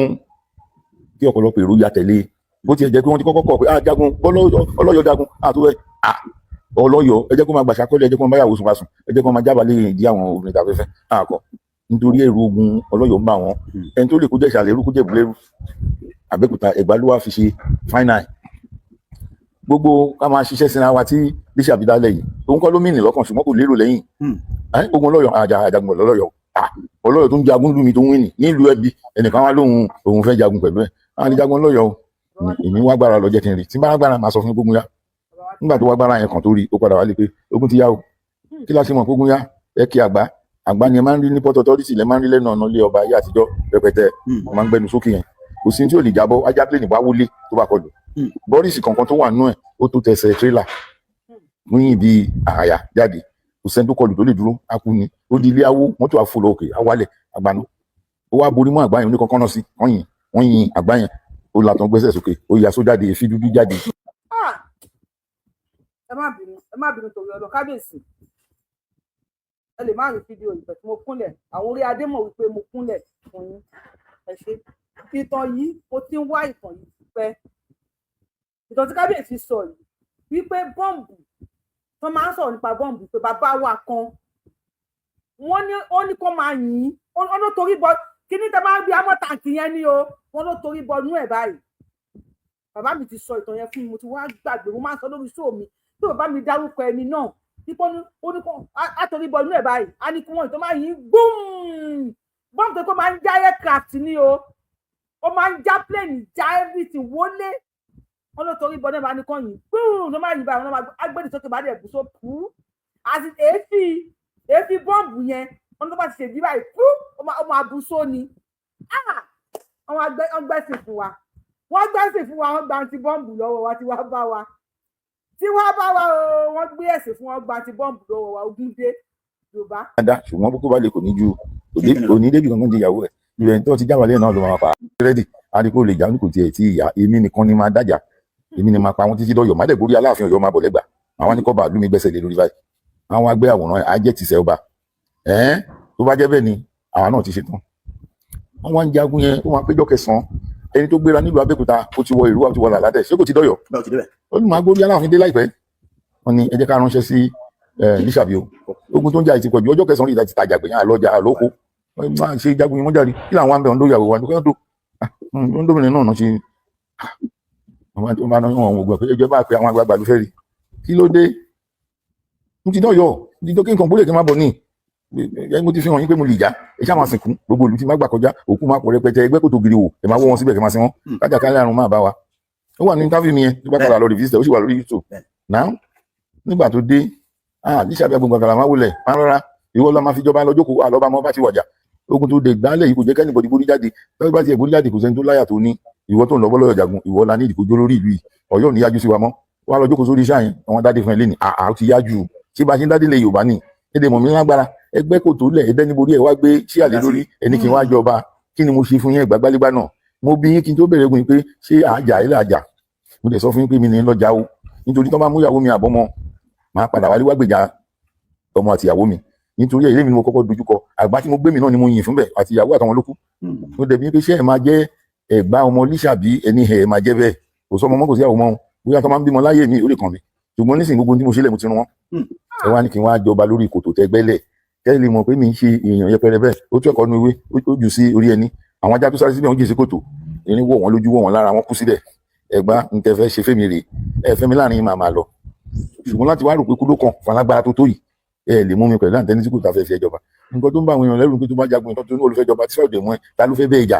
kí ọ̀pọ̀lọpọ̀ èrò ya tẹ̀lé. Bó tiẹ̀ jẹ́ pé wọ́n ti kọ́kọ́ kọ̀ pé ah, jagun ọlọ́yọ̀, jagun àtúwẹ̀ ah, ọlọ́yọ̀, ẹ jẹ́ kó máa gbàṣà kọ́lé, ẹ jẹ́ kó máa báyàwó sùn bá sùn, ẹ jẹ́ kó máa jábàálẹ̀ ìdí àwọn obìnrin tàbí fẹ́ àkọ́, nítorí ẹ̀rù ogun ọlọ́yọ̀ ń bà wọ́n. Ẹni tó lè kó jẹ́ ìṣàlẹ̀ ẹrú, kó jẹ́ ìbúlẹ́rú. Àbẹ́òkúta, Ẹ̀gbá ló wá fi ṣe final. Gbogbo ká máa ṣiṣẹ́ síra wa tí Bíṣàbí dálẹ̀ yìí, òun kọ́ ló mìnì lọ́kàn, ṣùgbọ́n kò lérò lẹ́yìn. Ogun ọlọ́yọ̀, àjàgun ọlọ́yọ̀, ọlọ́yọ̀ tó ń jagun lù mí, tó ń wíìnì nílùú ẹbí ẹnìkan wá lóhun òun fẹ́ jagun pẹ̀lú ẹ̀. Àwọn àlè jagun ọlọ́yọ̀ o. Èmi wá gbára lọ, jẹ́ kí n rí tí n bá gbára, máa sọ fún gbógun yá. Nígbà tó wá gbára yẹn kàn tó rí, ó padà wálé pé ogun ti yá o. Kí la ṣe mọ̀ pé ogun yá? Ẹ kí àgbá àgbá ni ẹ máa ń rí ní Port Authority, lẹ máa ń rí lẹ́nu ọ̀nà ilé ọba ayé àtijọ́ rẹpẹtẹ. Wọ́n máa ń gbẹnu sókè yẹn. Kò sí tí ò lè jábọ́, ajá plane wá wọlé tó bá kọlù. Bọ́ríìsì kankan tó wà nú ẹ̀, ó tó tẹsẹ̀ tírélà níyìn bíi àyà jáde. Kò sẹ́ni tó kọlù tó lè dúró, á kú ni. Ó di ilé awó, mọ́tò àfò lọ òkè, á wálẹ̀ àgbàna. Ó wá borí mọ́ àgbá yẹn, oníkankan náà sí wọ́n yìn, wọ́n yin àgbá yẹn, ó làtàn gbẹ́sẹ̀ sókè, ó ya sójáde, èéfín dúdú jáde. Ah! Ẹ má bínú, ẹ má bínú torí ọlọ. Kábíyèsí, ẹ lè má rí fídíò yìí pẹ̀tù. Mo kúnlẹ̀, àwọn orí adé mọ̀ wípé mo kúnlẹ̀ fún yín. Ẹ ṣe. Ìtàn yìí, mo ti ń wá ìtàn yìí pẹ́. Ìtàn tí kábíyèsí sọ yìí wípé bọ́ǹbù tó máa ń sọ̀rọ̀ nípa bọ́ǹbù, pé bàbá wa kan, wọ́n ní ó ní kó máa yìn ín, ó ní torí bọ. Kíní tẹ máa ń bí armour tank yẹn ni o. Wọ́n ló torí bọnú ẹ̀ báyìí. Bàbá mi ti sọ ìtàn yẹn fún mi, mo ti wá gbàgbé. Mo máa ń sọ lórí show mi tí bàbá mi dárúkọ ẹni náà nípa ó ní kó á torí bọnú ẹ̀ báyìí, á ní kí wọ́n ìtàn máa yín gbúm bọ́ọ̀mù tó kó máa ń já aircraft ní o, ó máa ń já plane, já everything wọlé. Wọn ló torí bọnú ẹ̀ bá ní kọ́ yín gbúm ló máa yìn báyìí, wọn máa gbé sókè bá dẹ̀ bù so pú àti èéfì èéfì bọ́ǹbù yẹn. Wọn tó bá ti ṣèdí báyìí pú, ó máa bu só ni. Wọ́n gbẹ́sìn fún wa, wọ́n gbẹ́sìn fún wa, wọ́n gba ti bọ́ǹbù lọ́wọ́ wa tí wàá bá wa, tí wàá bá wa o. Wọ́n gbé ẹ̀sìn fún wọn, gba ti bọ́ǹbù lọ́wọ́ wa. Ogun dé, Yorùbá. Dáadáa, ṣùgbọ́n bó bá lè kò ní ju òní débi kankan di ìyàwó ẹ̀ ìrẹ̀ tó ti jáwálẹ̀ náà ló máa pa ready. Àdìpọ̀ lè jà ní kò tiẹ̀ tí ìyá èmi nìkan ni máa dájà, èmi ni máa pa wọn títí dọ́yọ̀, má dẹ̀ gorí Aláàfin Ọ̀yọ́, máa bọ̀ lẹ́gbàá. Àwọn ní kọ́ bàálù mi gbẹ́sẹ̀ lé lórí báyìí, àwọn agbé àwòrán ẹ̀ á jẹ́ tìṣẹ́ ọba ẹ̀ẹ́n. Tó bá jẹ́ bẹ́ẹ̀ ni àwa náà ti ṣe tán. Wọ́n wá ń jagun yẹn, ó máa péjọ kẹsàn-án. Ẹni tó gbéra nílùú Abẹ́òkúta, ó ti wọ ìlú, ó ti wọ Làlátẹ̀, ṣé kò ti dọ́yọ̀? Báwo ti débẹ̀? Ó ní máa gbórí Aláàfin dé láìpẹ́. Wọ́n ní ẹ jẹ́ ká ránṣẹ́ sí Lísàbí o, ogun tó ń jà yìí ti pọ̀jù. Ọjọ́ kẹsàn-án yìí ti tajà gbẹ̀yìn àlọ́jà àlóko máa ṣe jagun yìí. Wọ́n jáde kí làwọn àbẹ̀ ọ̀ndó ìyàwó wa ní kó tó ń dómìnir náà ṣe wọ́n bá náà wọ́n gbọ́ pé ẹjọ́ bá pe àwọn àgbààgbà ló fẹ́ rí. Kí ló dé? Mo ti dọ́yọ̀, mo ti dọ́ kí nǹkan gbólé kí n má bọ̀ ní ẹ. Mo ti fi hàn yín pé mo lè jà. Ẹ ṣáà máa sìnkú gbogbo ìlú tí má gbà kọjá, òkú máa pọ̀ rẹpẹtẹ. Ẹgbẹ́ kòtò gírí wò, ẹ máa wọ́ wọn síbẹ̀ kí n máa sin wọn. Kájà àrùn máa bá wa. Ó wà ní interview mi yẹn tó bá padà lọ revisit, ó sì wà lórí YouTube now. Nígbà tó dé, ah, Lísàbí agbóngbò àkàrà máa wọlé máa rọra, ìwọ lọ máa fi jọba lọ jókòó àlọ́ba mọ́ bá ti wàjà. Ogun tó dé gbálẹ̀ yìí kò jẹ́ k'anybody gbórí jáde. Tọ́jú bá tiẹ̀ gbórí jáde, kò sẹ́ni tó láyà tó ní ìwọ tó ń lọ bọ́ lọ́yọ̀ jagun. Ìwọ la ní ìdíkójó lórí ìlú yìí. Ọ̀yọ́ ò ní yájú sí wa mọ́. Wà lọ jókòó sórí iṣẹ́ yẹn. Àwọn dádé fún ẹ lẹ́nìí àá, ó ti yájú. Ṣé bá ṣe ń dádé lè Yorùbá ní èdè mọ̀mí lágbára ẹgbẹ́ kò tó lẹ̀ ẹdẹ́ níborí ẹ̀ wá gbé síàlẹ̀ lórí ẹni kí n wá jọba. Kí ni mo ṣe fún yín? Ẹgbàgbálégbá náà mo bí yín kí n tó bẹ̀rẹ̀ ogun yìí pé ṣé àjà ilé àjà. Mo dẹ̀ sọ fún yín pé mi ní lọ́jà o, nítorí tó bá mú ìyàwó mi àbọ́mọ, máa padà wálé wá gbèjà ọmọ àti ìyàwó mi. Nítorí ẹ̀ ilé mi ni mo kọ́kọ́ dojúkọ. Àgbà tí mo gbé mi náà ni mo yìn fún bẹ̀ àti ìyàwó àtàwọn lókù. Mo dẹ̀ bí pé ṣé ẹ máa jẹ́ ẹ̀gbá ọmọ Lísàbí ẹni ẹ̀ máa jẹ́ bẹ́ẹ̀. Kò sọ ọmọ mọ́, kò sí ìyàwó mọ́ o. Bóyá tó máa ń bímọ láyé mi, ó lè kàn mí, ṣùgbọ́n nísìnyí gbogbo tí mo ṣe lẹ̀ mo ti rún wọn. Ẹ wá ní kí n wá jọba lórí kòtò tẹgbẹ́lẹ̀, kẹ́ ẹ lè mọ̀ pé mi ń ṣe èèyàn yẹpẹrẹ bẹ́ẹ̀. Ó tún ẹ̀kọ́ nu ewé, ó jù sí orí ẹni. Àwọn ajá tó sáré síbẹ̀, wọ́n jì sí kòtò, irin wọ̀ wọ́n lójú, wọ̀ wọ́n lára, wọ́n kú síbẹ̀. Ẹ̀gbá ń tẹ́ fẹ́ ṣe fẹ́mi rè ẹ fẹ́mi láàrin màá máa lọ, ṣùgbọ́n láti wá rò pé kú ló kàn falágbára tó tó yìí, ẹ lè mú mi pẹ̀lú àǹtẹ́ni tí kò ta fẹ́ fi ẹjọba. Nǹkan tó ń bá àwọn èèyàn lẹ́rù pé tó bá jagun ìtọ́jú ní olùfẹ́jọba tí sọ̀dẹ̀ mú ẹ, ta ló fẹ́ bẹ́ẹ̀ jà?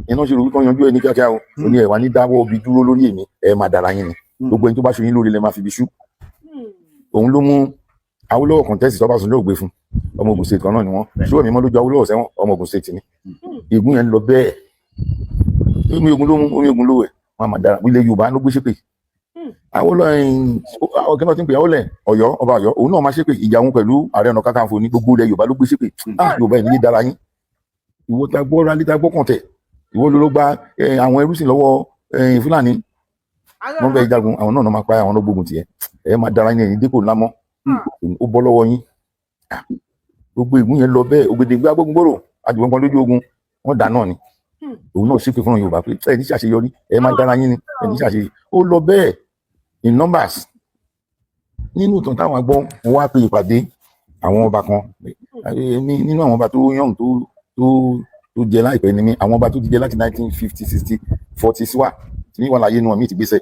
Iná ṣe rò wípé yanjú ẹ ní kíákíá o. Ó ní ẹ wà ní dáwọ́ obì dúró lórí èmi, ẹ máa dára yín ni. Gbogbo ẹni tó bá ṣe yín lórí lẹ máa fi ibi ṣú. Òun ló mú Awólọ́wọ̀ contest tọ́básanjọ́ ògbé fún. Ọmọ Ògùn State kan náà ni wọ́n. Ṣùgbọ́n mi mọ́ lójú Awólọ́wọ̀ sẹ́wọ̀n, ọmọ Ògùn State ni. Ègún yẹn lọ bẹ́ẹ̀, omi ogun ló mú omi ogun ló wẹ̀, wọn máa dára. Ilẹ̀ Yorùbá ló gbé ṣépè. Awólọ́wọ̀ kí wọ́n ti ń pè Awólọ́wọ̀ Ọ̀yọ́, ọba Ọ̀yọ́, òun náà máa ṣépè. Ìjà òun pẹ̀lú Ààrẹ Ọ̀nà Kakanfò ní gbogbo ilẹ̀ Yorùbá ló gbé ṣépè. Ah, Yorùbá ẹ̀ ní dára yín. Ìwọ ta gbọ́ rálé ta gbọ́ kàn tẹ̀, ìwọ ló gba àwọn ẹrúsìn lọ́wọ́ Fúlàní. Wọ́n bẹ jagun, àwọn náà máa pa àwọn gbógun tiẹ̀. Ẹ máa dára yín, ẹ̀yìn dípò ńlá mọ́, ó bọ́ lọ́wọ́ yín. Gbogbo ìgún yẹn lọ bẹ́ẹ̀. Ògèdèngbé agbógungbòrò àjùmọ̀ kan lójú ogun, wọ́n dà náà ni. Òun náà ṣépè fún Yorùbá pé ẹ ní ṣàṣeyọrí, ẹ máa dára yín ni, ẹ ní ṣàṣeyọrí. Ó lọ bẹ́ẹ̀ in numbers. Nínú ìtàn táwọn agbọ́n, wọ́n wá pe ìpàdé àwọn ọba kan. Nínú àwọn ọba tó yàn tó jẹ láìpẹ́ ni mí. Àwọn ọba tó ti jẹ láti 1950, 60, 40 sí wà tí mi wà láyé inú mi ti gbéṣẹ́.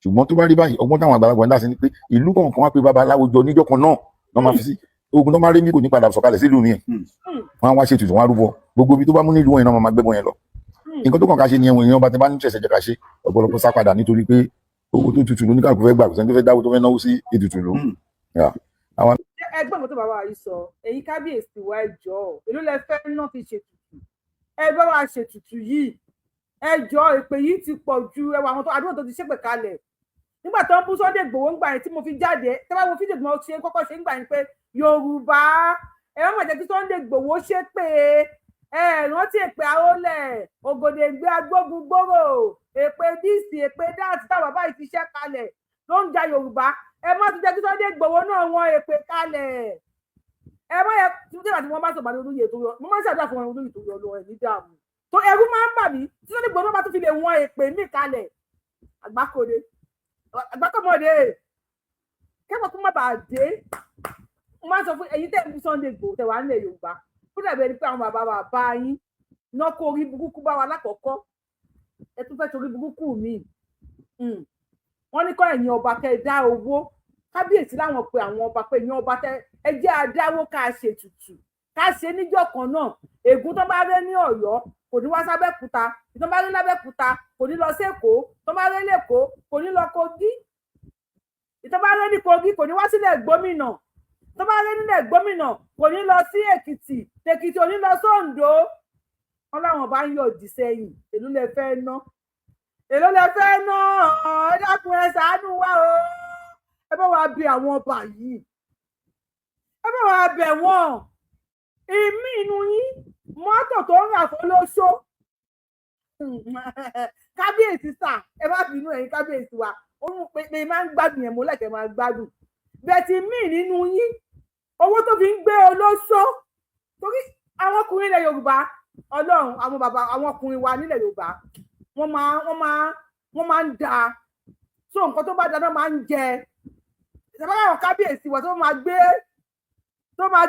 Ṣùgbọ́n tó bá rí báyìí, ọgbọ́n táwọn àgbàlagbà ń dá sí ni pé ìlú kọ̀ọ̀kan wá pé babaláwo jọ níjọ́ kan náà lọ́ máa fi sí ogun tó máa rí mi kò ní padà sọ̀kalẹ̀ sílùú mi. Wọ́n á wá ṣe ètùtù, wọ́n á rúbọ. Gbogbo ibi tó bá mú nílùú wọn yẹn náà máa gbẹ́bọ yẹn lọ. Nǹkan tó kàn ká ṣe ni ẹ̀wọ̀n èèyàn bá ti bá ní tẹ̀sẹ̀ jẹ́ ká ṣe. Ọ̀pọ̀lọpọ̀ sá padà nítorí pé owó tó tutù lóníkàkú fẹ́ gbà, kò sẹ́ni tó fẹ́ dáwó tó fẹ́ náwó sí ètùtù ló. Ẹgbọ́n nǹkan tó bàbá yìí sọ. Ẹ̀yin kábíyèsí wa, ẹ jọ̀ọ́, èló lẹ fẹ́ ná fi ṣètùtù? Ẹ bá wa ṣètùtù yìí, ẹ jọ̀ọ́. Èpè yìí ti pọ̀ ju ẹwà àwọn tó àdúgbò tó ti ṣépè kalẹ̀ nígbà tó ń bú Sunday Igboho ń gbà yẹn tí mo fi jáde. Tẹ́ bá wo fídíò tí mo ṣe kọ́kọ́ ṣe ń gbà yẹn pé Yorùbá, ẹ má jẹ́ kí Sunday Igboho ṣépè. Ẹ rántí èpè Àrólẹ̀, Ògòdègbé agbógun gbòòrò, èpè this, èpè that táwọn bàbá yìí ti ṣẹ́ kalẹ̀ ló ń ja Yorùbá. Ẹ má tún jẹ́ kí Sunday Igboho náà wọ́n èpè kalẹ̀. Ẹ má yẹ tí wọ́n bá sọ̀rọ̀ olóyè tó yọ. Mo máa ń ṣàdúrà fún wọn, olóyè tó yọ lọ ẹ̀ ní dààmú tó ẹrú máa ń bà mí tí Sunday Igboho náà bá tún fi lè wọ́n èpè mí kalẹ̀. Àgbákòde, àgbákòmọdé kẹ́kọ̀ọ́ kó má bàa dé. Mo máa ń sọ fún ẹ̀yin tẹ́ ń bí Sunday Igboho tẹ́ wà nílẹ̀ Yorùbá, ó dàbí ẹni pé àwọn bàbá bàbá yín Náà kó orí burúkú bá wa lákọ̀ọ́kọ́, ẹ tún fẹ́ torí burúkú mi. Wọ́n ní kọ́ ẹ̀yin ọba kẹ́ ẹ dá owó. Kábíyèsí láwọn pe àwọn ọba pé ẹ̀yin ọba tẹ ẹ jẹ́ adáwó, ká ṣètùtù, ká ṣe níjọ́ kan náà. Ègún tó bá ré ní Ọ̀yọ́ kò ní wá sábẹ́kúta, tó bá rí lábẹ́kúta kò ní lọ sékòó, tó bá rí lẹ́kọ̀ọ́ kò ní lọ Kogi, tó bá rí ní Kogi kò ní wá sílẹ̀ gómìnà, tó bá rí nílẹ̀ gómìnà kò ní lọ sí Èkìtì, tèkìtì ò ní lọ sóńdó. Wọn láwọn bá ń yọ̀dí sẹ́yìn. Èló lẹ fẹ́ ná? Èló lẹ fẹ́ ná? Ẹ dákun, ẹ ṣàánú wa o. Ẹ bá wa bẹ̀ àwọn ọba yìí, ẹ bá wa bẹ̀ wọ́n. Ìmí inú yín, mọ́tò tó ń rà fọlọ́ṣọ́. Kábíyèsí sà, ẹ má bínú. Ẹ̀yin kábíyèsí wa, orun pé máa ń gbádùn yẹn, mọ́lẹ̀kẹ́ máa gbádùn bẹ́ẹ̀ tí míì nínú yín, owó tó fi ń gbé olóṣó, torí àwọn ọkùnrin ilẹ̀ Yorùbá, Ọlọ́run, àwọn bàbá, àwọn ọkùnrin wa nílẹ̀ Yorùbá, wọ́n máa ń da so nǹkan tó bá dáná máa ń jẹ. Ìjọba àwọn kábíyèsí wa tó máa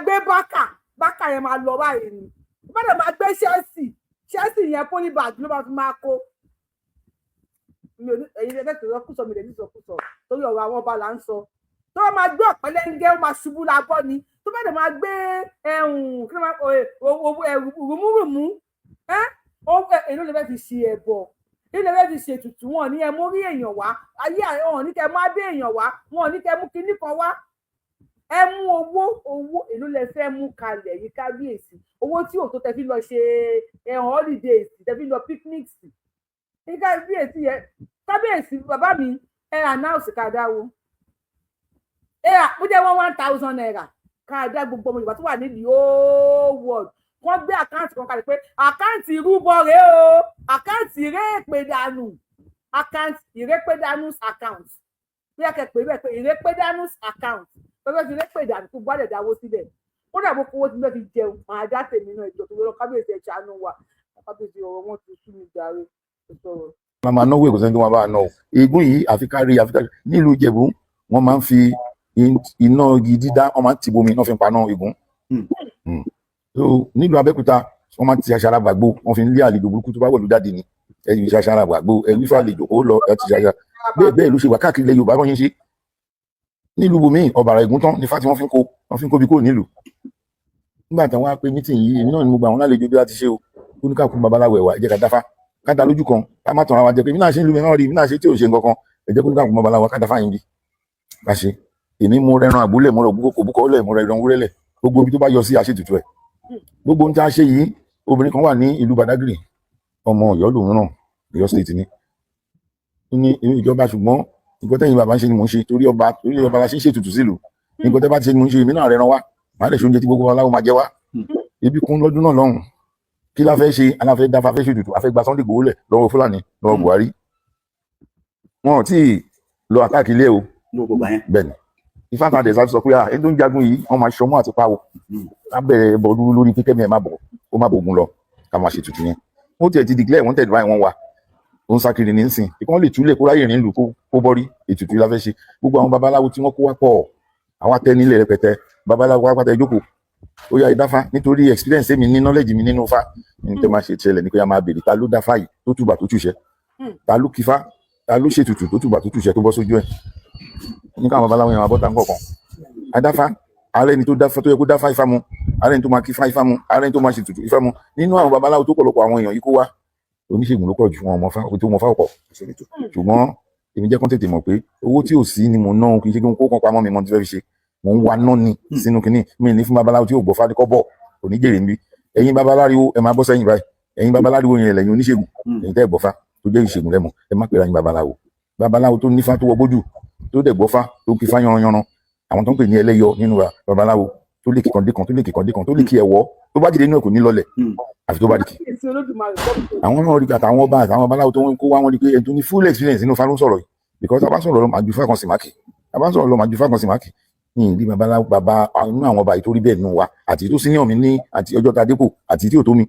gbé bákà, bákà yẹn máa lọ báyìí ni. Tó bá dẹ̀ máa gbé Chelsea, Chelsea yẹn, polybag ló máa fi máa kó. Mi ò ní ẹ̀yin ẹgbẹ́ tó sọkúsọ, mi lè ní sọkúsọ torí ọ̀rọ̀ àwọn ọba là ń sọ. Tó bá máa gbé ọ̀pẹ́lẹ́ngẹ́, ó máa ṣubú lábọ́ ni. Tó bá dẹ̀ máa gbé ẹ̀hún, kí ló máa rùmúrùmú, èló lè fẹ́ fi ṣe ẹ̀bọ̀? Èló lè fẹ́ fi ṣètùtù? Wọn ní ẹ mú rí èèyàn wá ayé, wọn ní kẹ mú abẹ́ èèyàn wá, wọn ní kẹ mú kinní kan wá. Ẹ mú owó, owó èló lẹ fẹ́ mú kalẹ̀ yìí, kábíyèsí? Owó tí ò tó tẹ fi lọ ṣe ẹ̀hún holidays, tẹ fi lọ picnics ní kábíyèsí yẹ. Kábíyèsí bàbá mi, ẹ announce ká dáwó. Ẹ bó jẹ́ ₦1,000 ká dá, gbogbo ọmọ Yorùbá tó wà nídìí whole world, wọ́n gbé account kan kalẹ̀ pé account ìrúbọ rèé o, account ìrépèdànù, account ìrépèdànù, account bí a kẹ pé bẹ́ẹ̀ pé ìrépèdànù account, pẹ́pẹ́ fi ìrépèdànù kó gbọ́dọ̀ dáwó síbẹ̀. Ó dàbò kówó tí wọ́n fi jẹun, màá dá tèmi náà. Ìjọ tó lọ, kábíyèsí, ẹ̀ ṣàánú wa. Kábíyèsí, ọ̀rọ̀ wọn ti sú mi jàre sọ̀rọ̀. Wọ́n máa náwó èkó sẹ́ni tó máa bá a ná o. Ègún yìí, àfi kárí, àfi kárí. Nílùú Ìjẹ̀bú, wọ́n máa ń fi iná igi dídá, wọ́n máa ń tì bomi, iná fi ń paná ègún. So nílùú Abẹ́òkúta, wọ́n máa ń ti aṣara gbàgbó, wọ́n fi ń lé àlejò burúkú tó bá wọ̀lú jáde ni. Ẹ̀yìn aṣara gbàgbó, ẹ̀rí fún àlejò kó lọ, ẹ̀ ti ṣaṣa bẹ́ẹ̀ bẹ́ẹ̀ ló ṣe wà káàkiri ilẹ̀ Yorùbá. Wọ́n yẹn ṣe nílùú bòmíì, ọ̀bàrà ègún tán ní fáti, wọ́n fi ń kó, wọ́n fi ń kó bí kò nílùú. Nígbà táwọn á pe meeting yìí, èmi náà ni mo gbà wọn lálejò bí a ti ṣe o. Ó ní káàkiri babaláwo ẹ̀wà, ẹ jẹ́ ká dáfá, ká dá lójú kan, ká má tàn ara wa jẹ pé èmi náà ṣe ń lu mi náà rí, èmi náà ṣe tí ò ṣe nǹkan kan. Ẹ jẹ́ kó ní káàkiri babaláwo ká dáfá yín bí ká ṣe. Èmi mú rẹran àgbólẹ̀, mú rẹ òbúkọ lẹ̀, mú rẹ ìran wúrẹ́lẹ̀, gbogbo ibi tó bá yọ sí àṣetutù ẹ̀. Gbogbo ohun tí a ṣe yìí, obìnrin kan wà ní ìlú Badagry, ọmọ Ọ̀yọ́ lòun náà, Ọ̀yọ́ State ni. Ó ní ìjọba, ṣùgbọ́n nǹkan tẹ́yìn bàbá ń ṣe ni mò ń ṣe, torí ọba la ṣe ń ṣètùtù sílùú. Nǹkan tẹ́ bá ti ṣe ni mò ń ṣe. Èmi náà rẹran wá, màá lè ṣe oúnjẹ tí gbogbo aláwọ̀ máa jẹ wá. Ebi kún lọ́dún náà lọ́hùn. Kí la fẹ́ ṣe? Aláfẹ́ dáfà, fẹ́ ṣètùtù, àfẹ́ gba Sunday Igboho lẹ̀ lọ́wọ́ Fúlàní, lọ́wọ́ Buhari. Wọn ò tí ì lọ attack ilé o. Ní gbogbo yẹn. Bẹ́ẹ̀ ni ifá kan dẹ̀ sọ pé ẹni tó ń jagun yìí, wọ́n máa ṣọmọ́ àti pawọ́ á bẹ̀rẹ̀ bọ̀ lórí kíkẹ́ mi ẹ̀ má bọ̀, ó má bògùn lọ, ká máa ṣètùtù yẹn. Wọ́n tiẹ̀ ti declare wanted báyìí, wọ́n wà ó ń sákiri ní sìn kí wọ́n lè túlẹ̀ kó ráyè rìn lù kó bọ́rí. Ètùtù yìí la fẹ́ ṣe. Gbogbo àwọn babaláwo tí wọ́n kó wá pọ̀, àwọn atẹ́ nílẹ̀ rẹpẹtẹ. Babaláwo wá pátá, ìjókòó, ó yá, ìdáfá. Nítorí experience mi ní, knowledge mi nínú Ifá ní tẹ́ máa ṣe ṣẹlẹ̀ ní pé a máa bèrè ta ló dáfá yìí tó túbà tó túṣẹ, ta ló kífá, ta ló ṣètùtù tó túbà tó túṣẹ, tó bọ́ sójú ẹ̀ ní káwọn babaláwo yẹn máa bọ́ tá nǹkan adáfá. Ààrẹ ni tó dáfá tó yẹ kó dáfá ifá mu, ààrẹ ni tó máa kífá ifá mu, ààrẹ ni tó máa ṣètùtù ifá mu. Nínú àwọn babaláwo tó pọ̀lọpọ̀ àwọn èèyàn yìí kó wá, oníṣègùn ló pọ̀ jù, wọn mọ̀ fá tó mọ̀ fá ọ̀pọ̀. Ṣùgbọ́n èmi jẹ́ kán tètè mọ̀ pé owó tí ò sí ni mò ń ná. Kì í ṣe kí n kó kan pamọ́ mi mọ́ tí fẹ́ fi ṣe. Mò ń wa ná ni sínú kínní mi ní fún babaláwo tí ò gbọ́ fádíkọ́ bọ̀ kò ní jèrè níbí. Ẹ̀yin babaláwo, ẹ máa bọ́ sẹ́yìn báyìí. Ẹ̀yin babaláwo yẹn, lẹ́yìn oníṣègùn, ẹ̀yin tẹ́ ẹ̀ gbọ́fá tó jẹ́ ìṣègùn lẹ́mọ̀, ẹ má pera yín babaláwo. Babaláwo tó nífá, tó wọ bójú, tó dẹ̀ gbọ́fá, tó kífá yanranyanran, àwọn tó ń pè ní ẹlẹ́yọ nínú wa, babaláwo tó lè kíkan dé kan, tó lè kíkan dé kan, tó lè kí ẹ̀wọ́, tó bá jìde inú ẹ̀ kò ní lọlẹ̀ àfi tó bá di kì. Àwọn náà rí àtàwọn ọba àtàwọn babaláwo tó ń kó wá, wọn rí pé ẹni tó ní full experience nínú Ifá ló ń sọ̀rọ̀ yìí, because a bá sọ̀rọ̀ lọ, màá ju fákan sí máàkì. A bá sọ̀rọ̀ lọ, màá ju fákan sí máàkì ní ìdí babaláwo. Bàbá inú àwọn ọba yìí tó rí bẹ́ẹ̀ nínú wa, àti tó senior mi ní, àti ọjọ́ ta dépò, àti tí ò tó mi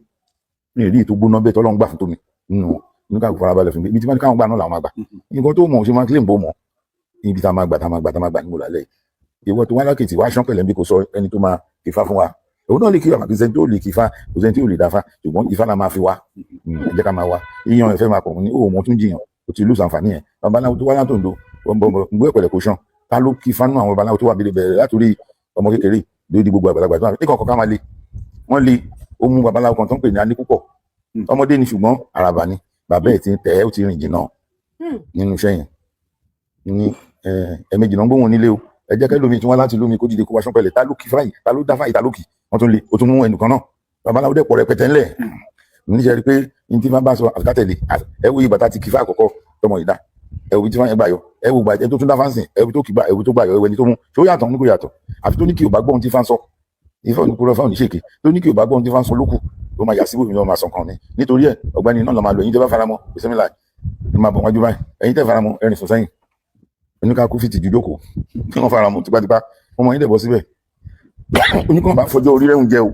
ní ìrí tó gbóná bẹ́ẹ̀ tọ́lọ́ ń gbà fún tó mi nínú wọn. Ní ká farabalẹ̀ fún mi, ibi tí wọ́n ní káwọn gbà náà làwọn máa gbà. Nǹkan tó mọ̀ ṣe máa claim bó mọ̀ ibi tá a máa gbà, tá a máa gbà, tá a máa gbà níbo lálẹ́. Ìwọ tó wá lákìtì wá ṣán pẹ̀lẹ́ bí kò sọ ẹni tó máa kífá fún wa. Òun náà lè kí bàbá, kò sẹ́ni tó lè kí ifá, kò sẹ́ni tó lè dáfá, ṣùgbọ́n ifá la máa fi wá. Ẹ jẹ́ ká máa wá yíyan ẹ̀fẹ́ máa pọ̀ ní òun mọ́ tún jiyàn, ó ti lùsàn àǹfààní yẹn. Babaláwo tó wá látòǹdó gbé ẹ̀pẹ̀lẹ̀ kò sàn ta ló kí ifá nú àwọn babaláwo tó wà bíi bẹ̀rẹ̀ látòrí ọmọ kékeré lórí gbogbo àgbàlagbà tó wà ní kọ̀ọ̀kan ká máa le wọ́n le. Ó mú babaláwo kan tó ń pè ní Anípúpọ̀, ọmọdé ni ṣùgbọ́n àràbà ni bàbá ẹ̀ ti ń tẹ̀ ẹ́, ó ti rìn jìnnà nínú iṣẹ́ yẹn ní ẹ̀ẹ̀mejì náà ń gbóhùn nílé o. Ẹ jẹ́ kẹ́ lómi tí wọ́n láti lómi kó dìde kó wá sọ́pẹ̀lẹ̀. Ta ló kí fáyì? Ta ló dá fáyì? Ta ló kì? Wọ́n tún lé, ó tún mú ẹnìkan náà. Babaláwo dẹ̀ pọ̀ rẹpẹtẹ ńlẹ̀ níṣẹ́ rí pé ní tí wọ́n bá sọ àfikà tẹ̀lé. Ẹ wo ìgbà tá ti kí fá àkọ́kọ́ tọmọ ìdá, ẹ wo tí wọ́n yẹn gbà yọ, ẹ wo gbà ẹ tó tún dá fáǹsìn, ẹ wo tó kì gbà, ẹ wo tó gbà yọ, ẹ wo ẹni tó mú. Ṣé ó yàtọ̀? Ní kò yàtọ̀. Àfi tó ní kí ò bá gbọ́ ohun tí fá ń sọ. Ifá ò ní kúrò, Ifá ò ní ṣèké. Tó ní kí ò bá gbọ́ ohun tí fá ń sọ lókù, ó máa yà síbò mi lọ́wọ́, máa sọ nǹkan mi. Nítorí ẹ ọ̀gbẹ́ni náà lọ́ máa lò. Ẹ̀yin tẹ́ bá faramọ́, bisimilá, ẹ máa bọ̀ wájú báyìí. Ẹ̀yin tẹ́ faramọ́, ẹ rìn sùn sẹ́yìn. Oníkàkú fìtì ju jókòó kí wọ́n faramọ́ tipátipá. Ọmọ yín dẹ̀ bọ́ síbẹ̀. Oníkàn bá fọjọ́ orí rẹ̀ ń jẹ́ o.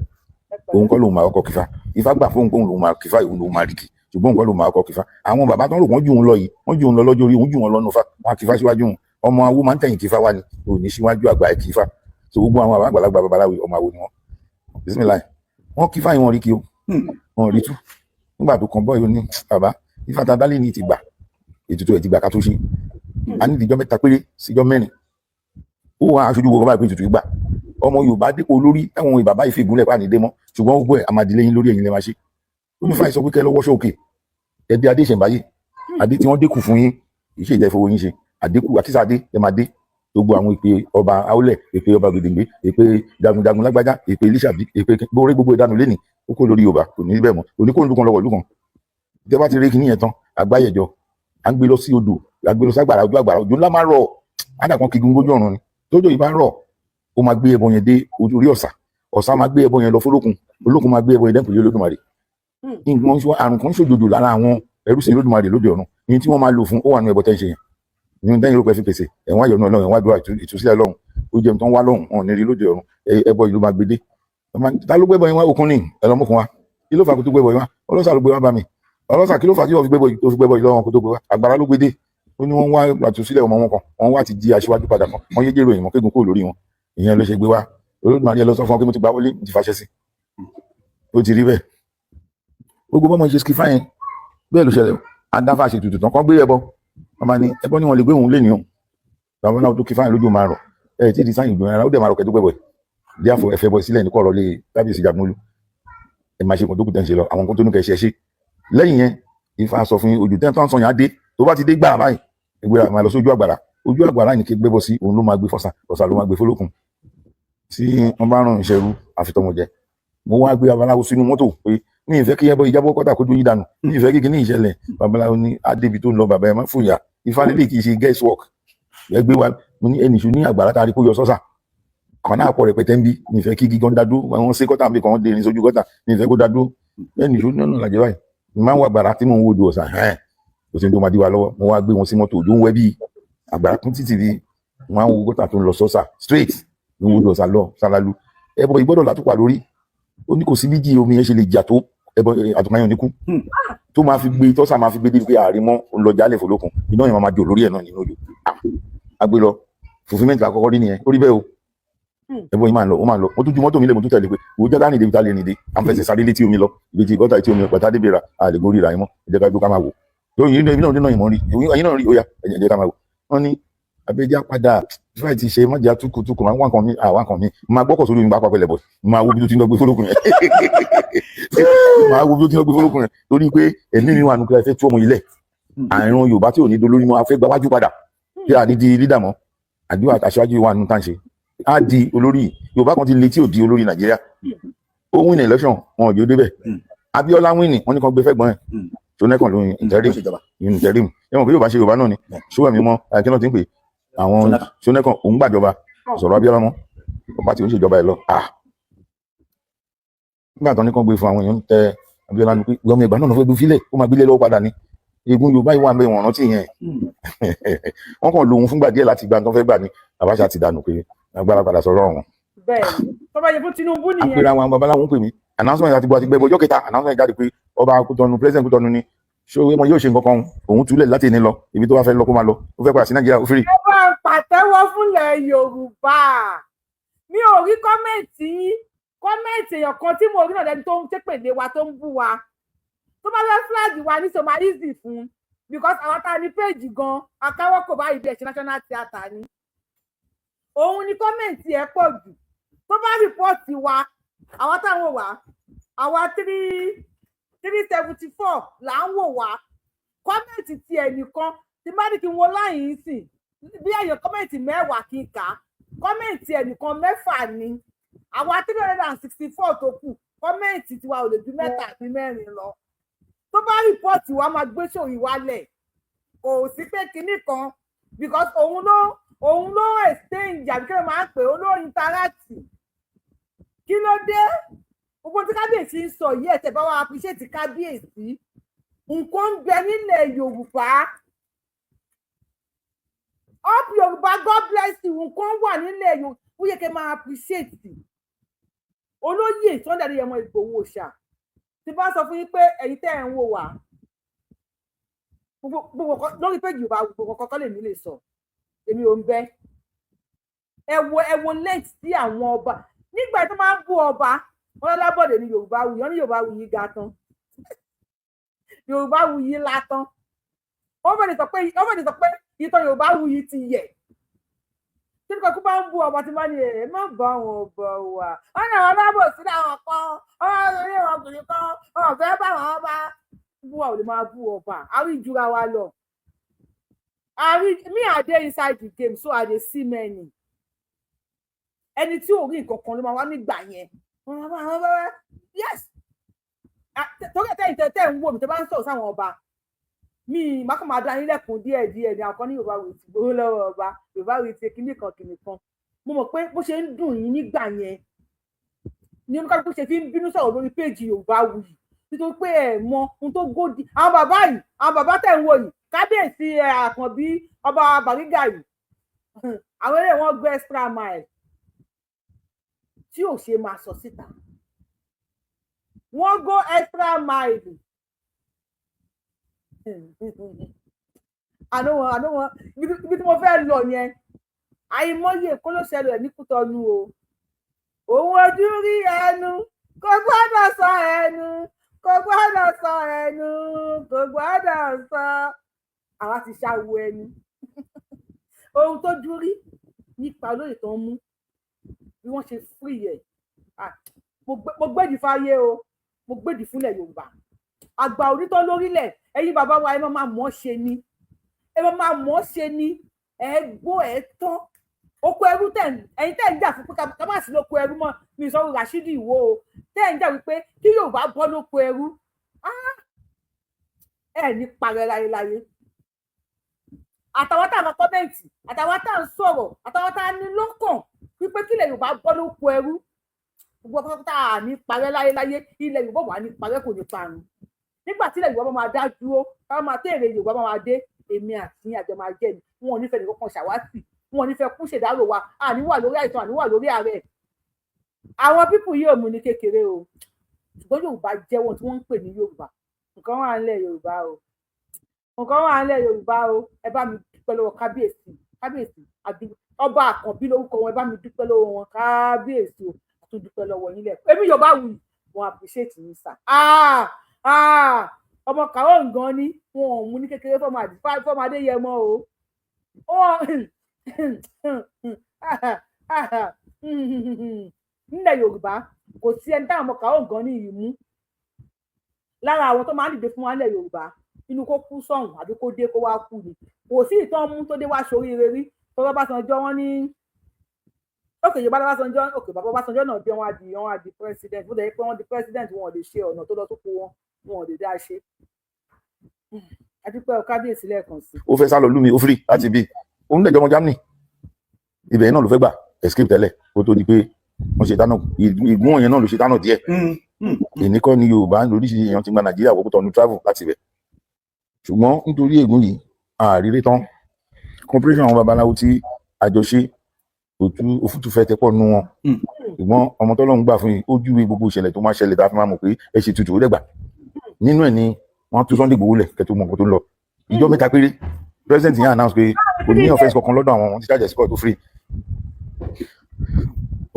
Òun kọ́ lòun máa kọ́kọ́ kífá. Ifá gbà fóun kóun lòun máa kífá, ìhun lòun máa rí kì, ṣùgbọ́n òun kọ́ lòun máa kọ́kọ́ kífá. Àwọn bàbá tó ń rò wọ́n jù òun lọ yìí, wọ́n jù òun lọ lọ́jọ́ orí, òun jù wọn lọ́nu fa wọn kífá síwájú òun. Ọmọ awo máa ń tẹ̀yìn kífá wá ni, òun ní síwájú àgbà ẹ̀ kífá. So gbogbo àwọn bàbá àgbàlagbà babaláwo, ọmọ awo ni wọn. Bisimilayi, wọn kífá yìí, wọn rí kí o, wọn rí tú. Nígbà tó kàn bọ́ yìí, ó ní bàbá ifá ta dálé ní ti gbà, ètùtù ẹ̀ ti gbà ká tó ṣe. A ní ìdíjọ́ 3 péré síjọ́ 4, ó wà aṣojú gbogbo báyìí pé ètùtù gbà. Ọmọ Yorùbá dípò olórí táwọn bàbá yìí fi ìgúnlẹ̀ pàdé dé mọ́, ṣùgbọ́n gbogbo ẹ̀ àmàdílé yín lórí, ẹ̀yin lè máa ṣe. Ó ní fáì sọ pé kẹ́ lọ́wọ́ sókè ẹbí adé ìṣẹ̀ǹbáyé, adé tí wọ́n dínkù fún yín, ìṣe ìjẹ́ ìfowó yín ṣe àdínkù àkísà adé ẹ máa dé. Gbogbo àwọn ìpè ọba Aólẹ̀, ìpè ọba Gbèdégbé, ìpè jagunjagun lágbájá, ìpè Lísàbí, ìpè gbórí, gbogbo ìdánù lẹ́nì ó kó lórí Yorùbá, kò ní bẹ́ẹ̀ mọ́. Òní kó ń lùkàn lọ́wọ́ ìlú kan. Tẹ́ bá ti rí kíní yẹn tán, àgbáyẹ̀jọ à ń gbé lọ sí odò, à ń gbé lọ sí àgbàrá ojú, àgbàrá ojú ńlá máa rọ̀ ádàkan kígun lójú ọ̀run ni. Tójò yìí bá rọ̀, ó máa gbé ẹbọ yẹn dé orí ọ̀sà, ọ̀sà máa gbé ẹbọ yẹn lọ fọlọ́kun, olókun máa gbé ẹbọ yẹn dẹ́kun lé Olódùmarè. Nǹkan ṣe àrùn kan ṣòjòjò lára àwọn ẹrúsìn Olódùmarè lóde ọ̀run ní tí wọ́n máa lò fún. Ó wà nínú ẹbọ tẹ́ ń ṣe yẹn ní tẹ́yìn ló pẹ́ fi pèsè ẹ̀wọ̀n àyọ̀nù Ọlọ́run, ẹ̀wọ̀n àdúrà ìtúsílẹ̀ Ọlọ́run. Ó jẹun tó ń wá lọ́hùn wọn ò ní rí lóde ọ̀run. Ẹbọ ìlú máa gbé dé. Ta ló gbẹ́bọ yẹn wá? Òkun ní ẹlọmọkùn wa. Kí ló fà kó tó gbẹ́bọ yẹn wá? Ọlọ́sà ló gbé wá bá mi. Ọlọ́sà, kí ló fà tí wọ́n fi gbẹ́bọ tó fi gbẹ́bọ yìí lọ́wọ́ kó tó gbé wá? Àgbàrá ló gbé dé. Ó ní wọ́n wá àtúnṣílẹ̀ ọmọ wọn kan, wọ́n wá ti di aṣíwájú padà kan, wọ́n yé jèrò ìmọ̀ kégun kúrò lórí wọn. Ìyẹn ló ṣe gbé wá. Olódùmarè, ẹ lọ sọ fún wọn pé mo ti gbà wọlé, mo ti fàṣẹ sí. Ó ti rí bẹ́ẹ̀. Gbogbo bọ́mọ ṣe skifa yẹn, bẹ́ẹ̀ ló ṣẹlẹ̀. Adáfà ṣe tutù tán kán gbé ẹbọ, wọ́n máa ní ẹbọ ní wọn lè gbé òun lé ní o. Bàbá náà tó kífà yẹn lójú máa rọ̀ ẹ tí di sáyìn ìgbìmọ̀ ara ó dẹ̀ máa rọ̀ kẹ́ tó gbẹ̀bọ̀ ẹ̀. Díàfọ̀ ẹ̀fẹ̀ bọ̀ sílẹ̀ ní kọ̀rọ̀ lé kábíyèsí Jagunmólú. Ẹ máa ṣe nǹkan tó kù tẹ́ ń ṣe lọ, àwọn nǹkan tó ní kẹ́ ṣe ṣe. Lẹ́yìn yẹn, Ifá sọ fún yín, ojú tẹ́ tó ń sọ yẹn á dé. Tó bá ti dé gbàrà báyìí, ìgbéra máa lọ sí ojú àgbàrá. Ojú àgbàrá yìí kí gbébọ sí, òun ló máa gbé fọ́sà, ọ̀sà ló máa gbé fólókun. Tí wọ́n bá rán ìṣẹ̀rú àfitọ́mọjẹ, mo wá gbé babaláwo sínú mọ́tò pé ní ìfẹ́ kí ẹbọ ìjábọ̀ kọ́tà kójú yín dànù, ní ìfẹ́ kíkí ní ìṣẹ̀lẹ̀. Babaláwo ní adébi tó ń lọ, bàbá ẹ má fòyà, Ifá lílé kì í ṣe guess work. Ẹ gbé wa. Mo ní ẹnìṣu ní àgbàrá tá a rí kó yọ sọ́sà kan náà pọ̀ rẹpẹtẹ ń bí. Ní ìfẹ́ kí gígan dádó, wọn ṣe kọ́tà mi kàn dé ní sójú kọ́tà, ní ìfẹ́ kó dádó. Ẹnìṣu nínú làjẹ́ báyìí, mo máa ń wọ àgbàrá tí mò ń wo odò ọ̀sà ẹ̀, kò sí ní tó máa dí wa lọ́wọ́. Mo wá gbé wọn sí mọ́tò, òjò ń wẹ́ bí àgbàrá kún títì bí. Mo máa ń wo gọ́tà tó ń lọ sọ́sà straight ní wo odò ọ̀sà lọ sálálú. Ẹbọ ìgbọ́dọ̀ látùpà lórí. Ó ní kò sí méjì omi yẹn ṣe lè jà tó ẹbọ àtùpà ní kú tó máa fi gbé tọ́sà máa fi gbé débi pé àrímọ́ ńlọjálẹ̀ fọlọ́kun, iná yẹn máa jò lórí ẹ̀ náà nínú odò. Agbé lọ fulfilment àkọ́kọ́ rí nìyẹn. Ó rí bẹ́ẹ̀ o. Ẹbọ yìí máa ń lọ, ó máa ń lọ. Mo tún ju mọ́tò mi lé, mo tún tẹ̀lé pé wò ó jẹ́ ká rìn débi tá a lè rìn dé. À ń fẹsẹ̀ sáré létí omi lọ ibi tí gọ́tà tí omi pẹ̀tà débi ra a lè gorí ra yín mọ́. Ẹ jẹ́ ká gbó ká máa wò lóyún yìí náà nínú ìmọ̀ rí ẹ̀yin náà rí. Ó yá, ẹ jẹ́ ká máa wò. Wọ́n ní abẹ́já padà fúláì ti ṣe mọ́jà túkùtùkù máa ń wá nǹkan mi, àwọn nǹkan mi máa gbọ́kọ̀ sórí mi bá pàpẹ́lẹ̀ bọ̀, máa wo bí tó ti ń lọ gbé fólókùn yẹn, máa wo bí tó ti ń lọ gbé fólókùn yẹn, torí pé ẹ̀mí mi wà nùkúrẹ́ fẹ́ tú ọmọ ilẹ̀ àìrùn Yorùbá tí ò ní dolórí mọ́, a fẹ́ gbáwájú padà tí a ní di lídà mọ́. Àdúrà aṣáájú wà nù tá à ń ṣe á di olórí Yorùbá kan ti le tí ò di olórí Nàìjíríà. Ó win election, wọn ò jẹ́ ó débẹ̀. Abíọ́lá win, wọ́n ní kan gbé fẹ́gbọ́n ẹ̀ Ṣónẹ́kàn ló interim. Interim ẹ mọ̀ pé Yorùbá ṣe Yorùbá náà ni ṣó ẹ̀mí mọ́ kí náà ti ń pè àwọn Ṣónẹ́kàn, òun gbàjọba sọ̀rọ̀ Abíọ́lá mọ́ ọba tí ó ń ṣèjọba ẹ̀ lọ. Nígbà tó ní kàn gbé fún àwọn èèyàn tẹ Abíọ́lá ní pé ọmọ ìgbà náà ló fẹ́ gbé fílẹ̀, ó máa gbélé lọ́wọ́ padà ní egun Yorùbá yìí wà ń bẹ. Wọ̀n rántí yẹn, wọ́n kàn lòun fúngbà díẹ̀ láti gba nǹkan fẹ́ gbà ní Abacha ti dànù pé agbára padà sọ̀rọ̀ wọn. Bẹ́ẹ̀ tó bá yẹ fún Tinubu nìyẹn. Àpèrè àwọn babaláwo ń pè mí, announcement àti gbọ́ àti gbẹ́bọ̀ ọjọ́ kẹta, announcement jáde pé ọba Kútọ́nù, president Kútọ́nù ni ṣé wọn yóò ṣe nǹkan kan, òun túlẹ̀ láti ní lọ ibi tó bá fẹ́ lọ kó máa lọ, ó fẹ́ padà sí Nàìjíríà, ó fìrì. Ẹ bá ń pàtẹ́wọ́ fúnlẹ̀ Yorùbá. Mi ò rí comment yín. Comment èèyàn kan tí mo rí náà lẹni tó ń ṣépè lé wa, tó ń bú wa, tó bá fẹ́ flag wa ní so máa easy fún, because àwọn tá a ní page gan akáwọ́ kò bá ibi ẹ̀ṣẹ̀ National Theatre ni. Òun ni comment ẹ̀ pọ̀ jù. Tó bá report wa, àwọn táwọn wà, àwa 3 374 là ń wò wá. Comment ti ẹnìkan tí bá ní kí n wo láyìn sìn bí èèyàn comment 10 kí n kà á, comment ẹnìkan 6 ni. Àwa 364 tó kù, comment tiwa ò lè ju mẹ́ta àbí mẹ́rin lọ. Tó bá report wa, máa gbé sòrí wálẹ̀. Kò sí pé kinní kan, because òun ló exchange àbí kí ló máa ń pè, òun ló interact. Kí ló dé? Gbogbo tí kábíyèsí ń sọ yìí, ẹ̀tẹ̀ bá wa appreciate kábíyèsí. Nǹkan ń bẹ nílẹ̀ Yorùbá. Up Yorùbá, God bless you. Nǹkan wà nílẹ̀ Yorùbá, ó yẹ kẹ́ máa appreciate olóyè Sunday Adéyẹmọ Ìgbòho ṣá. Tí bá sọ fún yín pé ẹ̀yin tẹ́ ẹ̀ ń wò wá gbogbo lórí péjì Yorùbá, gbogbo kọ́kọ́ lèmi lè sọ, èmi ò ń bẹ. Ẹ wo length tí àwọn ọba nígbà tó máa ń bú ọba wọn lábọ̀dé ní Yorùbá wuyì. Wọn ní Yorùbá wuyì ga tán, Yorùbá wuyì la tán. Wọ́n fẹ́ẹ́ sọ pé ìtàn Yorùbá wuyì ti yẹ̀. Tí nǹkan kú bá ń bú ọba, tí bá ní ẹ má bá àwọn ọba wà, wọn ní àwọn alábòsí làwọn kan, wọn ní àwọn ọkùnrin kan, wọn fẹ́ bá àwọn ọba bú wa. Ò lè máa bú ọba àrí ìjura wa lọ. Àrí me, I dey inside the game, so I dey see many. Ẹni tí ò rí nǹkan kan ló máa wá nígbà yẹn. Yes, torí ẹ̀ tẹ́yìn tẹ́ ń wò mí, tẹ́ bá ń sọ̀rọ̀ sáwọn ọba mi, má kàn máa dá yín lẹ́kùn díẹ̀ díẹ̀ ní. Àwọn kan ní Yorùbá wò ti gbowó lọ́wọ́ ọba, Yorùbá wò ti kíní kan kíní kan. Mo mọ̀ pé bó ṣe ń dùn yín nígbà yẹn ní oníkálukú ṣe fi ń bínú sọ̀rọ̀ lórí péjì Yorùbá Wuyì, nítorí pé ẹ mọ ohun tó gòdì. Àwọn bàbá yìí, àwọn bàbá tẹ̀ ń wò yìí, kábíyèsí Àkànbí, ọba Bàrígà yìí, àwọn eré wọn gbé extra mile tí ò ṣe máa sọ síta. Wọ́n go extra mile. Àná wọn ibi tí mo fẹ́ lọ yẹn, àìmọye kó ló ṣẹlẹ̀ ní Kútọ́nù o. Òun ojú rí, ẹnu kò gbọ́dọ̀ sọ, ẹnu kò gbọ́dọ̀ sọ, ẹnu kò gbọ́dọ̀ sọ. Àwa ti ṣàwọ ẹnu ohun tó jú rí nípa olóyè tó ń mú bí wọ́n ṣe free ẹ̀. Mo gbèdì fáyé o, mo gbèdì fúnlẹ̀ Yorùbá. Àgbà onítọ́ lórílẹ̀, ẹ̀yin bàbá wa, ẹ máa máa mọ̀ ọ́ ṣe ni, ẹ máa máa mọ̀ ọ́ ṣe ni. Ẹ gbó ẹ tán oko ẹrú tẹ̀, ẹ̀yin tẹ̀ ń jà fún pé ká má sí lóko ẹrú mọ́. Mi sọ Rashidi Ìwó o, tẹ̀ ń jà wípé kí Yorùbá bọ́ lóko ẹrú, ẹ ní parẹ́ láyéláyé. Àtàwọn tá à ń comment, àtàwọn tá à ń sọ̀rọ̀, àtàwọn tá à ní lọ́kàn wípé kílẹ̀ Yorùbá bọ́ lóko ẹrú, gbogbo tá à ní parẹ́ láyéláyé. Ilẹ̀ Yorùbá wà ní parẹ́, kò ní parun. Nígbà tí ilẹ̀ Yorùbá bá máa dá dúró, ká máa tẹ̀rẹ̀ Yorùbá bá máa dé, èmi àti àjọ máa jẹ́ ni. Wọn ò ní fẹ́ nìkan kan ṣàwátì, wọn ò ní fẹ́ kú ṣèdárò wa, àní wà lórí àìsàn, àní wà lórí ààrẹ. Àwọn people yìí ò mú ní kékeré o, ṣùgbọ́n Yorùbá jẹ́wọ́ tí wọ́n ń pè ní Yorùbá. Nǹkan wà nílẹ̀ Yorùbá o, nǹkan wà nílẹ̀ Yorùbá o. Ẹ bá mi dúpẹ́ lọ́wọ́ kábíyèsí, kábíyèsí ọba Àkànbí lórúkọ wọn. Ẹ bá mi dúpẹ́ lọ́wọ́ wọn, kábíyèsí o. Àtún dúpẹ́ lọ́wọ́ yín lẹ̀. Èmi Yorùbá wù wọn, appreciate yín sà. Ah ah, ọmọ kàwọ́ ngan ni wọn ò mú ní kékeré fọmọ Adéyẹmọ o. Nílẹ̀ Yorùbá, kò sí ẹni táwọn ọmọ kàwọ́ ngan ní ìmú lára àwọn tó máa ń dìde fún wa nílẹ̀ Yorùbá. Inú kó kú sọ̀hún àbí kó dé kó wá kú ni. Kò sí ìtàn mú tó dé wá sóríire rí. Tọ́lọ́ Ọbásanjọ́, wọn ní òkè Yorùbá Ọbásanjọ́, òkè bàbá Ọbásanjọ́ náà bí wọ́n á di president. Bó dẹ̀ pé wọ́n di president, wọn ò lè ṣe ọ̀nà tó lọ tó kó wọn, wọn ò lè dá ṣe. Adúpẹ́ ọ kábíyèsí lẹ́ẹ̀kan sí. Ó fẹ́ sá lọ lúmi, ó free láti bí òun lè jọmọ Germany. Ibẹ̀ náà ló fẹ́ gbà escape tẹ́lẹ̀ kó tó di pé wọ́n ṣe dáná ìgún yẹn náà ló ṣe dáná díẹ̀. Èní kọ́ ni Yorùbá lóríṣiríṣi èèyàn ti gba Nàìjíríà wọ́pọ̀ tọ́nu travel láti ibẹ̀, ṣùgbọ́n nítorí ègún yìí àrírí tán cooperation àwọn babaláwo tí àjọṣe òtú òfútù fẹ́ tẹ́pọ̀ nú wọn. Ṣùgbọ́n ọmọ tọ́lọ́run gbà fún yìí, ó júwe gbogbo ìṣẹ̀lẹ̀ tó máa ṣẹlẹ̀ tá a fi máa mọ̀ pé ẹ ṣe tutù ó dẹ̀gbà nínú ẹ̀ ni wọ́n tú Sunday Igboho lẹ̀ kẹ́tọ́ mọ̀ nǹkan tó ń lọ. Ìjọ 3 péré, president yẹn announce pé kò ní offence kankan lọ́dọ̀ àwọn, wọn ti charge sí court tó free.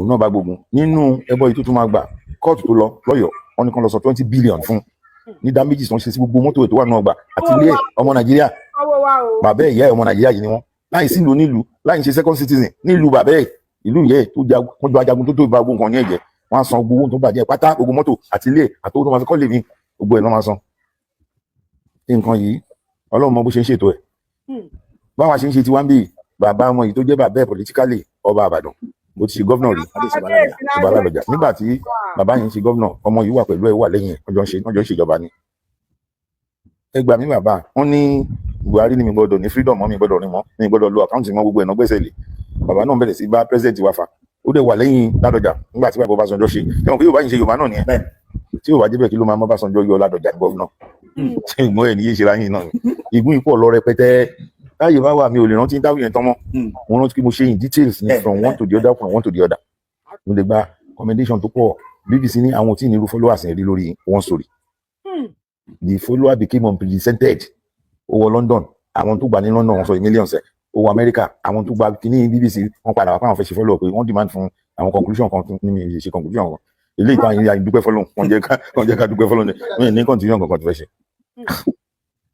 Òun náà bá gbógun nínú ẹbọ yìí tó tún máa gbà kóòtù tó lọ lọ́yọ̀ọ́. Wọn ní kán lọ sọ 20 billion fún ní damages tó ń ṣe sí gbogbo mọ́tò ètò wà náà gbà àti ilé ẹ̀. Ọmọ Nàìjíríà, Ọwọ́ wa o. bàbá ẹ̀, ìyá ẹ̀, ọmọ Nàìjíríà yìí ni wọ́n, láì sí ìlú onílùú, láì ṣe second citizen nílùú bàbá ẹ̀, ìlú ìyá ẹ̀ tó jagun, wọ́n jọ ajagun tó tó ìbá gbogbo nǹkan ní ẹ̀jẹ̀. Wọ́n á san gbogbo owó tó bàjẹ́ pátá, gbogbo mọ́tò àti ilé ẹ̀ àti owó tó máa fi kọ́lé mi, gbogbo ẹ̀ ló máa san. Nǹkan yìí, Ọlọ́run mọ bó ṣe ń ṣètò ẹ̀. Báwa ṣe ń ṣe tiwa ń bì, bàbá ọmọ yìí tó jẹ́ bàbá ẹ̀ politically, ọba Àbàdàn, bó ti ṣe governor rí, ọba Ládọjà. Nígbà tí bàbá yìí ń ṣe governor, ọmọ yìí wà pẹ̀lú ẹ̀, wà lẹ́yìn ẹ̀, wọ́n jọ ń ṣèjọba ni. Ẹ gbà mí, bàbá wọn ní Buhari ní mi gbọ́dọ̀ ní freedom mọ́, mi gbọ́dọ̀ ní mọ́, mi gbọ́dọ̀ lo account mọ́, gbogbo ẹ̀ náà gbẹ́sẹ̀ lé. Bàbá náà bẹ̀rẹ̀ sí bá president wa fà, ó dẹ̀ wà lẹ́yìn Ládọjà nígbà tí bàbá Ọbásanjọ́ ṣe. Ẹ̀wọ̀n pé Yorùbá yìí ń ṣe Yorùbá náà nìyẹn. Tí Yorùbá jẹ́ bẹ́ẹ̀, kí ló máa mọ́ Ọbásanjọ́ yọ Ládọjà ní governor? Ṣé ìgbọ́n ẹ̀ ní yé ṣe láyìn náà ni ìgún ipò lọ rẹpẹtẹ láyé bá wà. Mi ò lè rántí interview yẹn tán mọ́. Mo rántí pé mo ṣe in details ní from one to the other, from one to the other. Mo lè gba commendation tó pọ̀. BBC ní àwọn ò tí ì ní irú followers yẹn rí lórí one story. The follower became unprecedented. Ó wọ London, àwọn tó gbà ní London, wọ́n sọ millions ẹ̀. Ó wọ America, àwọn tó gba kíní BBC, wọ́n padà wá pé àwọn fẹ́ ṣe follow up, pé wọ́n demand fún àwọn conclusion kan ní mi ṣe conclusion kan. Eléyìí táwọn yìí dúpẹ́ fọlọ́n, wọ́n jẹ́ ká dúpẹ́ fọlọ́n ní ní continuation kankan tó fẹ́ ṣe.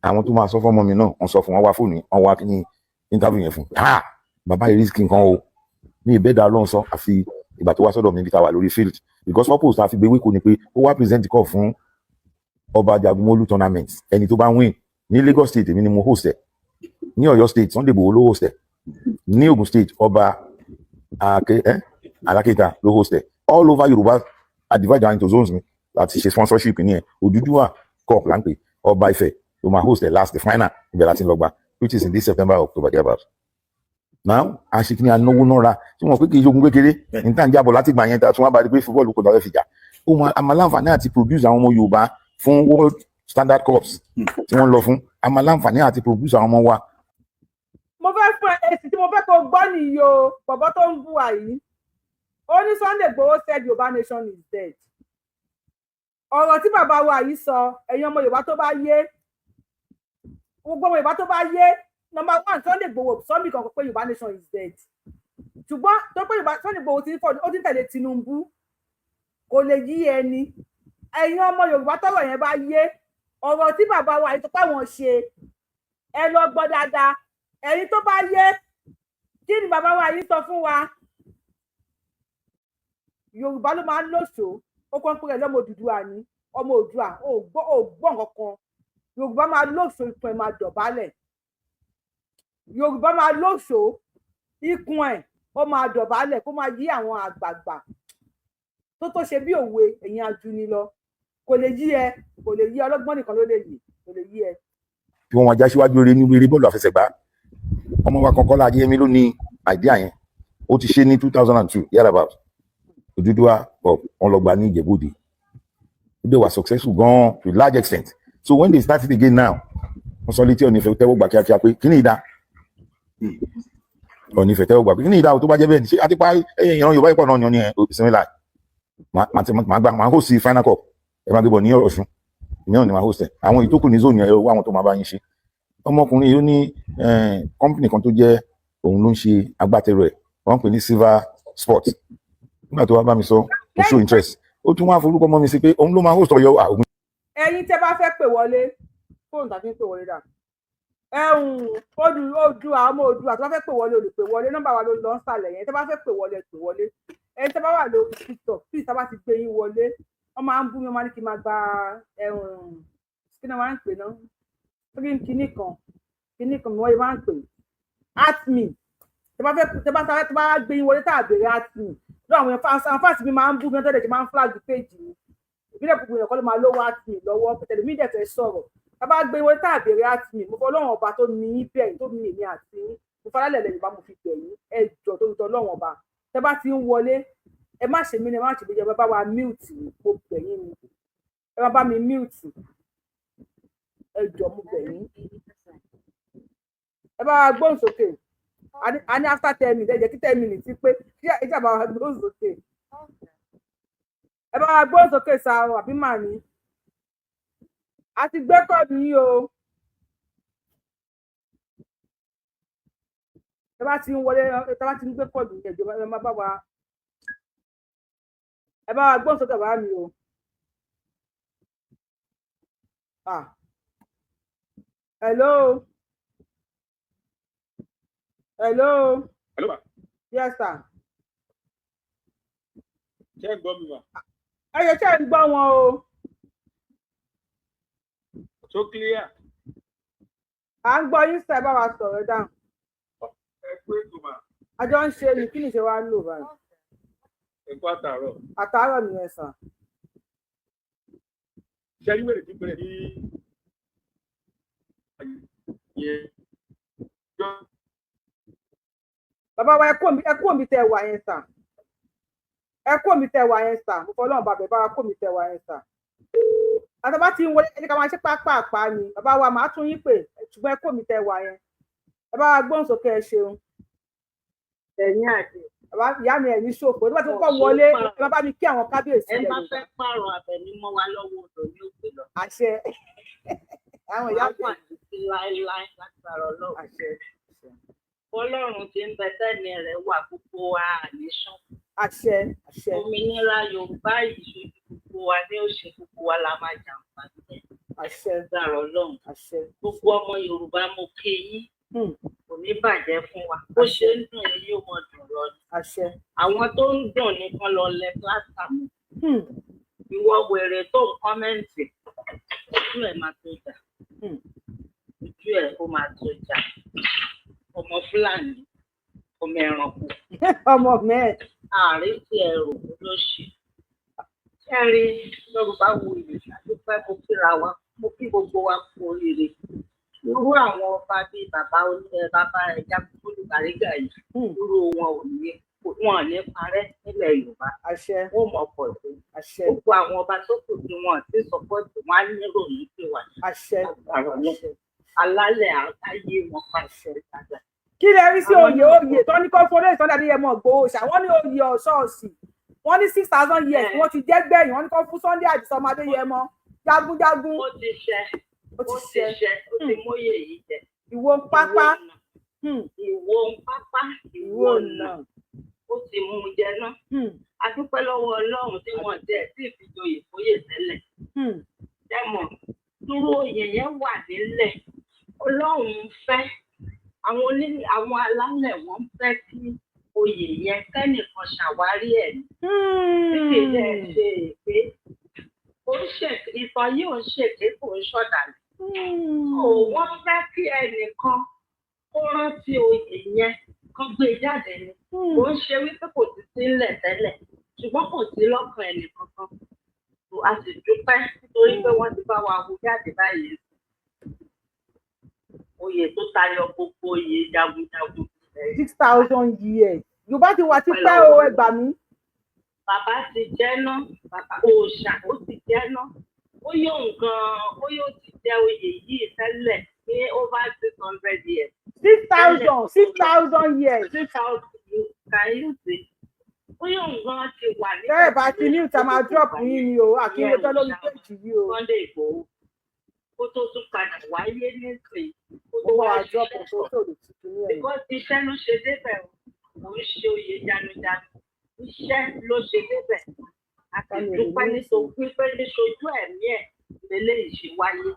Àwọn tó máa sọ fọ́mọ mi náà, wọ́n sọ fún wọn, wá fóònù, wọ́n wá kíní interview yẹn fún. Ah, bàbá yìí risk nǹkan o ní ìbẹ́dà Ọlọ́run sọ. Àfi ìgbà tó wá sọ́dọ̀ mi bí ta wà lórí field, because purpose ta fi gbé wéko ni pé ó wá present cup fún ọba Jagunmólú tournament. Ẹni tó bá win ní Lagos State, èmi ni mo host ẹ. Ní Ọ̀yọ́ State, Sunday Igboho ló host ẹ. Ní Ogun State, ọba Alákéta ló host ẹ. All over Yorùbá, I divide down into zones mi láti ṣe sponsorship ní ẹ. Odùduwà Cup là ń pè. Ọba Ifẹ̀ ló máa host ẹ last, the final. Ibẹ̀ láti lọ gbà, which is in this September, October thereabout. Now àṣekínní anáwó náà tí wọn pé kì í ṣogun kékeré ní tá à ń jábọ̀ láti gbà yẹn tá a tún wá bá rí pé football kò dáwọ́ fi jà. Ó máa a máa láǹfààní àti produce àwọn ọmọ Yorùbá fún world standard cups tí wọ́n lọ fún. A máa láǹfààní àti produce àwọn ọmọ wa. Mo fẹ́ fún ẹ, èsì tí mo fẹ́ kó gbọ́ nìyí o. Bọ̀bọ́ tó ń bú wa yìí, ó ní Sunday Igboho said Yorùbá nation is dead. Ọ̀rọ̀ tí bàbá wa yìí sọ, ẹ̀yin ọmọ Yorùbá tó bá yé, gbogbo ọmọ Yorùbá tó bá yé, number one, Sunday Igboho sọ́mì kankan pé Yorùbá nation is dead. Ṣùgbọ́n tó pé Yorùbá, Sunday Igboho ti ń fọ, ó ti ń tẹ̀lé Tinubu, kò lè yí ẹni. Ẹ̀yin ọmọ Yorùbá tọ́rọ̀ yẹn bá yé, ọ̀rọ̀ tí bàbá wa yìí tó pàwọn ṣe, ẹ lọ gbọ́ dáadáa. Ẹ̀yin tó bá yé, kí ni bàbá wa yìí sọ fún wa? Yorùbá ló máa ń lòṣó. Ó kàn ń pè é lọ́mọ Odùduwà ní ọmọ Oòduà. Ò gbọ́ nǹkan kan. Yorùbá máa lóṣó, ikùn ẹ̀ máa dọ̀bálẹ̀. Yorùbá máa lóṣó, ikùn ẹ̀ ó máa dọ̀bálẹ̀, kó máa yí àwọn àgbààgbà tó ṣe bí òwe. Ẹ̀yin ajuni lọ, kò lè yí ẹ, kò lè yí ọlọ́gbọ́n nìkan ló lè yí, kò lè yí ẹ. Kí wọ́n máa já síwájú eré nínú eré bọ́ọ̀lù àfẹsẹ̀gbá. Ọmọ wa kan, Kọ́lá Ajéyẹmí, ló ní idea yẹn. Ó ti ṣe ní 2002 thereabout. Odùduwà Cup, wọn lọ gbà ní Ìjẹ̀bú-Òde. Ó dẹ̀ wà successful gan to a large extent. So when they start it again now, wọ́n sọ létí Ọọ̀ni Ifẹ̀ tẹ́wọ́ gbà kíákíá pé kí ni ìdá Ọọ̀ni Ifẹ̀ tẹ́wọ́ gbà pé kí ni ìdá tó bá jẹ́ bẹ́ẹ̀ ni ṣé àti pa ẹ̀yìn ìran Yorùbá ìpọ̀ náà ni. Ọ̀ni ẹ̀ ìsinmi láì máa gbà, máa host final cup. Ẹ máa gbé bọ̀ ní Ọ̀ṣun, ìyẹn ò ní máa host ẹ̀. Àwọn ìtókù ní zone yẹn, wá àwọn tó máa bá yín ṣe. Ọmọkùnrin yìí, ó ní company kan tó jẹ́ òun ló ń ṣe agbátẹrù ẹ̀, wọ́n ń pè ní Silver Sport. Nígbà tó wá bá mi sọ, ó show interest, ó tún wá forúkọ mọ́ mi sí pé òun ló máa host Ọ̀yọ́ àwọn. Ẹ̀yin tẹ́ bá fẹ́ pè wọlé, fóònù tàbí pè wọlé dà ẹ̀hún odù Oòduà, ọmọ Oòduà tó bá fẹ́ pè wọlé, o lè pè wọlé. Nọ́mbà wa ló lọ ń sàlẹ̀ yẹn. Tẹ́ bá fẹ́ pè wọlé, pè wọlé. Ẹ̀yin tẹ́ bá wà lórí TikTok, please, tá bá ti gbé yín wọlé, wọ́n máa ń bú mi, wọ́n máa ní kí n máa gba ẹ̀hún, kí ni wọ́n máa ń pè náà, three kinní kan kinní kan wọ́n máa ń pè at me. Tẹ́ bá fẹ́, tẹ́ bá gbé yín wọlé, tá a béèrè at me lọ́wọ́. Àwọn fans mi máa ń bú mi, wọ́n tẹ́lẹ̀ ṣe máa ń flag page mi. Ìbílẹ̀ gbogbo èèyàn kọ́ ló máa lówó at me lọ́wọ́ tẹ̀lé mi dẹ̀ fẹ́ sọ̀rọ̀. Tá bá gbé wọlé, tá a béèrè at me, mo fọ Ọlọ́run ọba tó ní í bẹ̀yìn, tó ní èmi àti yín, mo falálẹ̀ lẹ́yìn bá mo fi bẹ̀ yín. Ẹ jọ, tó ń tọ́ Ọlọ́run ọba, tẹ́ bá ti ń wọlé, ẹ má ṣe mí ní, ẹ má ṣe bí ẹ bá wa mute. Mo bẹ̀ yín ni, ẹ má bá mi mute. Ẹ jọ, mo bẹ̀ yín, ẹ bá wa gbóhùn sókè. A ní after 10 minutes, ẹ jẹ́ kí 10 minutes pé kí ẹ jẹ́ bá wa gbóhùn sókè. Ẹ bá wa gbóhùn sókè sa o, àbí màá ní a ti gbé call yín o. Ẹ bá ti ń wọlé, ẹ bá ti ń gbé call yín, ẹ jọ̀ọ́, ẹ má bá wa. Ẹ bá wa gbóhùn sókè, bàbá mi o. Ah, hello, hello. Hello, ma. Yes, sir. Ṣé ẹ gbọ́ mi, ma? Ẹ yẹ ṣe ń gbọ́ wọn o. So clear. À ń gbọ́ yín sir, ẹ bá wa sọ̀rọ̀, ẹ dáhùn. Ẹ kú ètò, ma. Àjọ ń ṣe ni, kí ni ṣe wá ń lò báyìí? Ẹ kú àtàárọ̀. Àtàárọ̀ nìyẹn sir. Ṣé rí wèrè tí pẹ̀lẹ́ ní yẹn? Bàbá wa, ẹ kú òmí tẹ wà yẹn sir, ẹ kú òmí tẹ wà yẹn sir. Mo fọlọ́run bàbá, bá wa kú òmí tẹ wà yẹn sir. Àtàbá tí ń wọlé, ẹni ká máa ṣe pápápá ni. Bàbá wa, màá tún yín pè, ṣùgbọ́n ẹ kú òmí tẹ wà yẹn. Ẹ bá wa gbóhùn sókè, ẹ ṣeun. Ẹ̀yin àdè. Bàbá, ìyá mi, ẹ̀ ní ṣòfò nígbà tí wọ́n kọ́ wọlé. Ẹ bá mi kí àwọn kábíyèsí Ẹ ilẹ̀ bá Yorùbá. fẹ́ pààrọ̀ Àbẹ̀ní mọ́ wa lọ́wọ́, odò ní òkè lọ. Àṣẹ, àwọn ìyá Wàá wà títí láéláé lágbára Ọlọ́run. Àṣẹ. Ọlọ́run tí ń bẹ tẹ́ni rẹ̀ wà, gbogbo wa àníṣán. Àṣẹ, àṣẹ. Òmìnira Yorùbá yìí ṣojú gbogbo wa ní òṣè, gbogbo wa la máa jàǹfààní ẹ̀. Àṣẹ. Lágbára Ọlọ́run. Àṣẹ. Gbogbo ọmọ Yorùbá, mo kí yín. Kò ní bàjẹ́ fún wa. Bó ṣe ń dùn yín yóò mọ dùn lọ ni. Àṣẹ. Àwọn tó ń dùn nìkan lọ lẹ plaster mọ́. Ìwọ wèrè tó ń comment, ojú ẹ̀ máa tó jà. Ojú ẹ̀ ó máa tó jà. Ọmọ Fúlàní, ọmọ ẹranko. Ọmọ mẹ́ẹ̀. Ààrẹ tí ẹ rò ló ṣe. Kẹrin Yorùbá wuyì, àdúpẹ́. Mo kíra wa, mo kí gbogbo wa kú oríire. Irú àwọn ọba bíi bàbá oní bàbá ẹja kúkúrú Bàrígà yìí, irú wọn ò ní, wọn ò ní parẹ́ nílẹ̀ Yorùbá. Àṣẹ. Wọn mọ̀ pọ̀ sí. Àṣẹ. Gbogbo àwọn ọba tó kù tí wọn ti support wọn á nírò ní tiwa. Àṣẹ. Agbára Ọlọ́run. Alálẹ̀ ayé wọn pàṣẹ dáadáa. Kí lẹ rí sí oyè tó ní kó fún olóyè Sunday Adéyẹmọ Ìgbòho ṣá? Wọ́n ní oyè ọ̀ṣọ́ọ̀ṣì, wọ́n ní 6,000 years wọ́n ti jẹ́ gbẹ̀yìn. Wọ́n ní kó fún Sunday Àdìsá ọmọ Adéyẹmọ jagunjagun. Ó ti ṣe. Ó ti Ó ti ṣe. ṣe, ó ti móyè yìí jẹ. Ìwọ pápá. Ìwọ ń pápá, ìwọ ọ̀nà, ó ti mú un jẹ náà. A dúpẹ́ lọ́wọ́ Ọlọ́run tí wọ́n jẹ́ tí ìfijoyè fóyè tẹ́lẹ̀. Dẹ́mọ̀ dúró, oyè yẹn wà nílẹ̀. Ọlọ́run ń fẹ́ àwọn oní àwọn alálẹ̀, wọ́n ń fẹ́ kí oyè yẹn kẹ́nìkan ṣàwárí ẹ̀ ní. Tí kì í dẹ̀ ṣe èké, ó ń ṣe ìtàn yìí, ò ń ṣèké, kò ń ṣọ̀dàlẹ̀. Ò wọ́n fẹ́ kí ẹnìkan kó rántí oyè yẹn, kán gbé e jáde ni. Kò ń ṣe wípé kò ti sílẹ̀ tẹ́lẹ̀, ṣùgbọ́n kò sí lọ́kàn ẹnì kankan. A sì dúpẹ́ nítorí pé wọ́n ti bá wa hu jáde báyìí, oyè tó tayọ gbogbo oyè jagunjagun. 6,000 years, Yorùbá ti wà tipẹ́ o, ẹ gbà mí. Bàbá ti jẹ́ ná, bàbá òòṣà ó ti jẹ́ ná, ó yóò gan, ó yóò ti jẹ́ oyè yìí tẹ́lẹ̀ ní over 600 years. 6,000, 6,000 years. 6,000, can you see? Ó yóò gan ti wà ní. Tẹ́lẹ̀ bá ti ní ìta máa drop yín ni o, àkínwójọ́ lórí péjì yìí o. Sunday Igboho kó tó tún padà wáyé nísìnyí, kó tó Ó wá wá drop ṣiṣẹ́ tó tó lè tutù ní ẹ̀yìn. Because iṣẹ́ ló ṣe débẹ̀ o, kò ń ṣe oyè jagunjagun, iṣẹ́ ló ṣe débẹ̀. A sì dúpẹ́ nítorí pé níṣojú ẹ̀mí ẹ̀ lélẹ́yìí ṣe wáyé.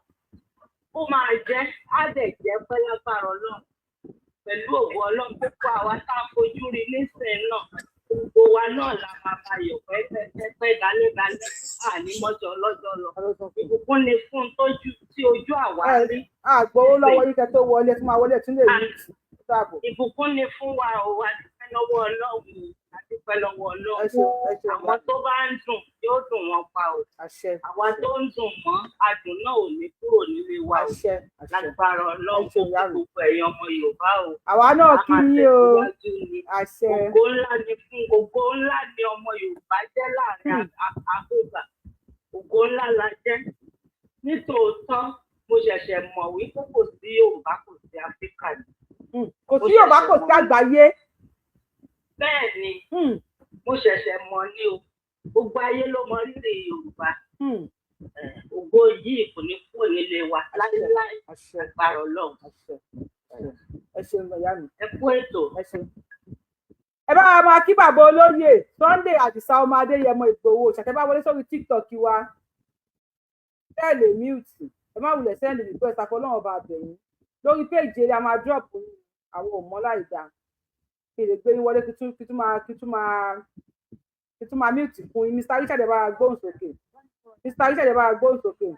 Ó máa jẹ́, á dẹ̀ jẹ́ pẹ́ lágbára Ọlọ́run, pẹ̀lú ògo Ọlọ́run. Púpọ̀ àwa tá a fojú rí nísìnyí náà, gbogbo wa náà la máa bá yọ̀ pẹ́pẹ́pẹ́ dalẹ́dalẹ́, àní mọ́jọ lọ́jọ́ lọ. Ìbùkún ni fún tójú tí ojú àwa rí. Àgbowó lọ́wọ́ yín kẹ́ tó wọlé, tí máa wọlé tún lè rí dáàbò. Ìbùkún ni fún wa o, a dúpẹ́ lọ́wọ́ Ọlọ́run, a dúpẹ́ lọ́wọ́ Ọlọ́run. Ẹ ṣeun, ẹ ṣeun. Àwọn tó bá ń dùn yóò dùn wọn pa o. Àṣẹ. Àwa tó ń dùn mọ́ adùn náà ò ní kúrò nílé wa o. Àṣẹ, àṣẹ. Lágbára Ọlọ́run, Ẹ ṣeun, ìyá mi. gbogbo ẹ̀yin ọmọ Yorùbá o. Àwa náà A kí máa yín o. tẹ̀síwájú ni. Àṣẹ. Ògo ńlá ni fún, ògo ńlá ni ọmọ Yorùbá jẹ́ láàrin Áfíríkà. Ògo ńlá la jẹ́ nítòótọ́. Mo ṣẹ̀ṣẹ̀ mọ̀ wípé kò sí Yorùbá, kò sí Áfíríkà ni. Kò sí Yorùbá, kò sí àgbáyé. Bẹ́ẹ̀ ni, mo ṣẹ̀ṣẹ̀ mọ̀ ní o. Gbogbo ayé ló mọ rírì Yorùbá. Ògo yìí kò ní kúrò nílé wa láéláé, agbára Ọlọ́run. Ẹ ṣeun, ìyá mi. Ẹ kú ètò. Ẹ ṣeun. Ẹ bá wa máa kí bàbá olóyè Sunday Àdìsá ọmọ Adéyẹmọ Ìgbòho. Ṣàtẹ bá wọlé sórí TikTok wa, tẹ́lẹ̀ mute, ẹ má wulẹ̀ send request. Àfọlọ́wọn ọba àbẹ̀yìn lórí péjì eré a máa drop àwọn òmọ́ láì dáa kí lè gbé yín wọlé, kí tún máa mute fún yín. Mr Richard, ẹ bá wa gbóhùn sókè. Mr Richard, ẹ bá wa gbóhùn sókè.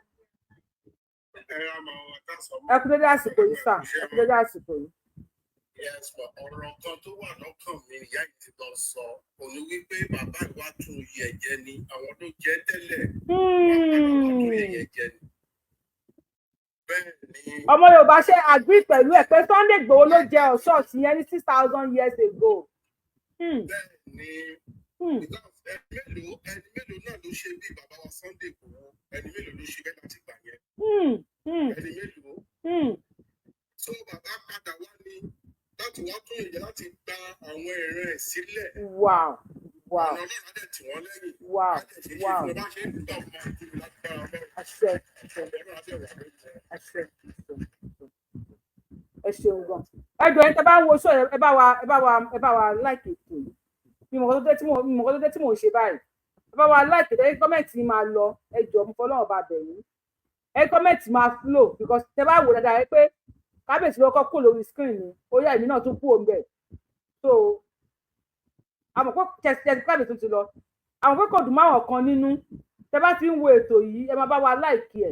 Ẹ kú dédé àsìkò yìí sà, ẹ kú dédé àsìkò yìí. Yes, ma, ọ̀rọ̀ kan tó wà lọ́kàn mi, ìyá yìí ti lọ sọ òní wípé bàbá ìwà tún yẹ̀yẹ́ ni àwọn tó jẹ́ tẹ́lẹ̀, wọ́n padà wá tún yẹ̀yẹ́ jẹ ni. Bẹ́ẹ̀ ni. Ọmọ Yorùbá, ṣe agree pẹ̀lú ẹ̀ pé Sunday Igboho ló jẹ ọ̀ṣọ́ọ̀ṣì yẹn ní 6,000 years ago? Bẹ́ẹ̀ ni, because ẹni mélòó náà ló ṣe bí bàbá wa Sunday Igboho? Ẹni mélòó ló ṣe bẹ́ẹ̀ láti gbà yẹn? Ẹni mélòó? So bàbá padà wá ní láti wá tún ìyẹn, láti gba àwọn ìran ẹ̀ sílẹ̀. Ọ̀nà Ọlọ́run á dẹ̀ tì wọ́n lẹ́yìn. Á dẹ̀ ṣe é ṣe fún wọn bá ṣe ń dùn àwọn máa dùn lágbára Ọlọ́run. Àṣẹ, àṣẹ. Ọlọ́run á dẹ̀ wà lórí wọn. Àṣẹ, àṣẹ. Ẹ ṣeun gan. Ẹ jọ̀ọ́, ẹ tẹ́ bá ń wo show, ẹ bá wa like ètò yìí. Mi mọ̀ kó tó dé tí mò ń ṣe báyìí. Ẹ bá wa like ẹ, comment máa lọ. Ẹ jọ̀ọ́, mo fọlọ́run bá bẹ̀ yín, ẹ comment máa flow, because tẹ́ bá wò dáadáa, ẹ pé kábíyèsí ló kọ́ kúrò lórí screen mi, ó yá, èmi náà tún kúrò ńbẹ̀. So àmọ́ pé tẹsí kábíyèsí tún ti lọ, àwọn pé kò dùn máwọn kan nínú. Tẹ́ bá ti ń wo ètò yìí, ẹ máa bá wa like ẹ,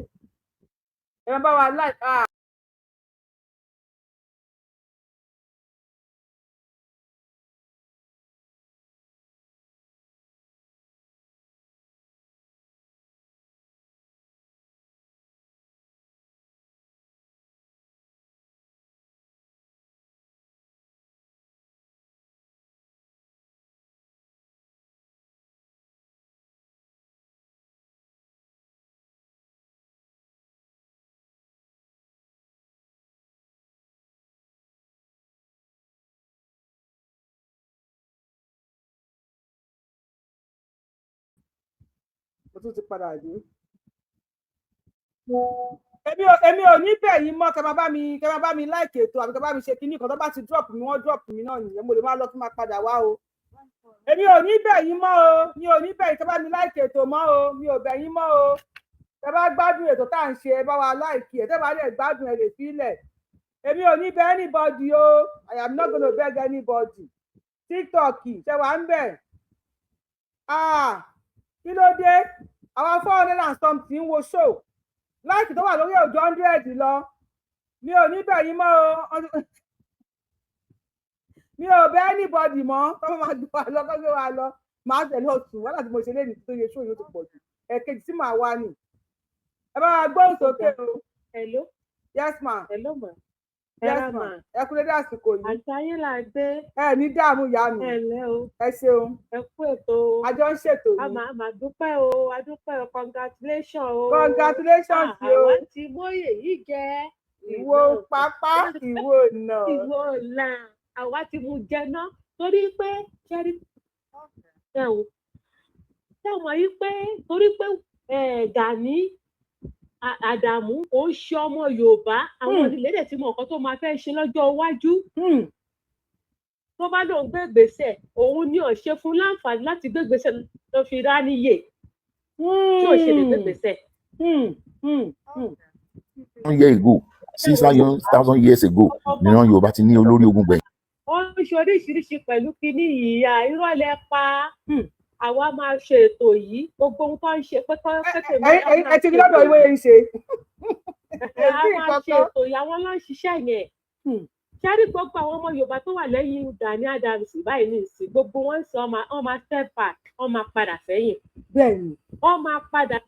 ẹ máa bá wa like ah. Mo tún ti padà dé. Èmi ò ní bẹ̀ yín mọ́. Kẹ́ máa bá mi like ètò àbí kẹ́ máa bá mi ṣe kinní kan. Tó bá ti drop mi, wọ́n drop mi náà nìyẹn. Mo lè máa lọ kí n máa padà wá o. Èmi ò ní bẹ̀ yín mọ́ o, mi ò ní bẹ̀ yín kẹ́ bá mi like ètò mọ́ o. Mi ò bẹ̀ yín mọ́ o. Tẹ́ bá gbádùn ètò tá à ń ṣe, ẹ bá wa like ẹ. Tẹ́ bá lè gbádùn, ẹ lè sílẹ̀. Èmi ò ní bẹ̀ anybody o. I am not gonna beg anybody. TikTok, ṣe wà ń bẹ̀? Ah, kí ló dé? Àwọn 400 and something wo show, like tó wà lórí òjò 100 lọ. Mi ò ní bẹ̀ yín mọ́ o, mi ò bẹ̀ anybody mọ́. Tó máa gbé wa lọ, kó gbé wa lọ. Màá tẹ̀lé oṣù wàhálà tí mo ṣe léyìí tó yẹ, ṣó yóò ti pọ̀ jù. Ẹ̀kejì tí màá wá nì. Ẹ bá wa gbóhùn sókè o. Hello. Yes ma. Hello ma. Yes ma, ẹ kú dédé àsìkò yìí. Àtàyè là ń gbé. Ẹ ní dààmú, ìyá mi. Ẹ ǹlẹ́ o. Ẹ ṣeun. Ẹ kú ètò o. A jọ ń ṣètò A ni. máa dúpẹ́ o, a dúpẹ́ o, congratulations o. Congratulations o. Àwa ti mọ́yè yìí jẹ́. Ìwọ pápá, ìwọ nà. Ìwọ là, àwa ti mú jẹ náà torí pé ṣẹ́rí ẹ o, ṣé mọ̀ yí pé torí pé Gani Àdàmú kò ń ṣe ọmọ Yorùbá, àwọn ìdílé dẹ̀ ti mọ nǹkan tó máa fẹ́ ṣe lọ́jọ́ iwájú. Tó bá lóun gbé ìgbésẹ̀, òun ni ò ṣe fún láǹfààní láti gbé ìgbésẹ̀ ló fi rá níyè tí ò ṣe lè gbé ìgbésẹ̀. Year ago, 6,000 years ago, níran Yorùbá ti ní olórí ogun gbẹ̀yìn. Ó ń ṣe oríṣiríṣi pẹ̀lú kinní yìí, irọ́ lẹ pa. Àwa máa ṣe ètò yìí, gbogbo ohun tó ń ṣe pé kọ́ pé Ẹ ti rí lọ́dọ̀ ìwé yẹn ṣe. A máa ṣe ètò yìí, àwọn ló ń ṣiṣẹ́ yẹn. Ṣẹ́rí gbogbo àwọn ọmọ Yorùbá tó wà lẹ́yìn Gani Adams báyìí ní ìsìn, gbogbo wọn ń sọ wọn máa step back, wọn máa padà sẹ́yìn. Wọn máa padà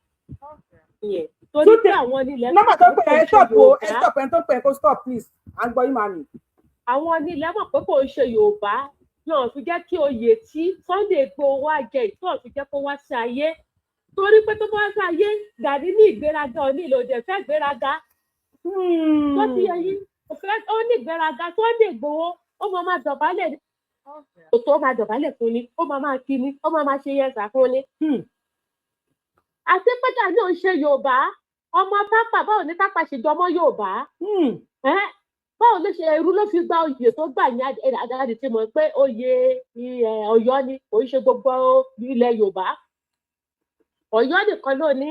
yẹn torí pé àwọn nílẹ̀ Nọ́mbà tó pè é, stop o, ẹ stop. Ẹ tó pè é, kó stop please. À ń gbọ́ yín, màmí. Àwọn nílẹ̀ mọ̀ pé kò ń ṣe Yorùbá náà fi jẹ́ kí oyè tí Sunday Igboho wá jẹ ìtọ́ fi jẹ́ kó wá sí ayé, torí pé tó bá wá sí ayé, Gani ní ìgbéraga, òní ìlòdì fẹ́ ìgbéraga tó ti yẹ yín, ó ní ìgbéraga. Sunday Igboho ó máa dọ̀bálẹ̀, tó máa dọ̀bálẹ̀ fún ni, ó máa kí ni, ó máa ṣe yẹsà fún ni. Àti pé Gani ò ń ṣe Yorùbá, ọmọ Tápà, báwo ni Tápà ṣe jọmọ́ Yorùbá? Báwo ló ṣe ẹrú ló fi gba oyè tó gbà ní àdáde tí mo pé oyè Ọ̀yọ́ ni, kò ń ṣe gbogbo ilẹ̀ Yorùbá, Ọ̀yọ́ nìkan ló ní.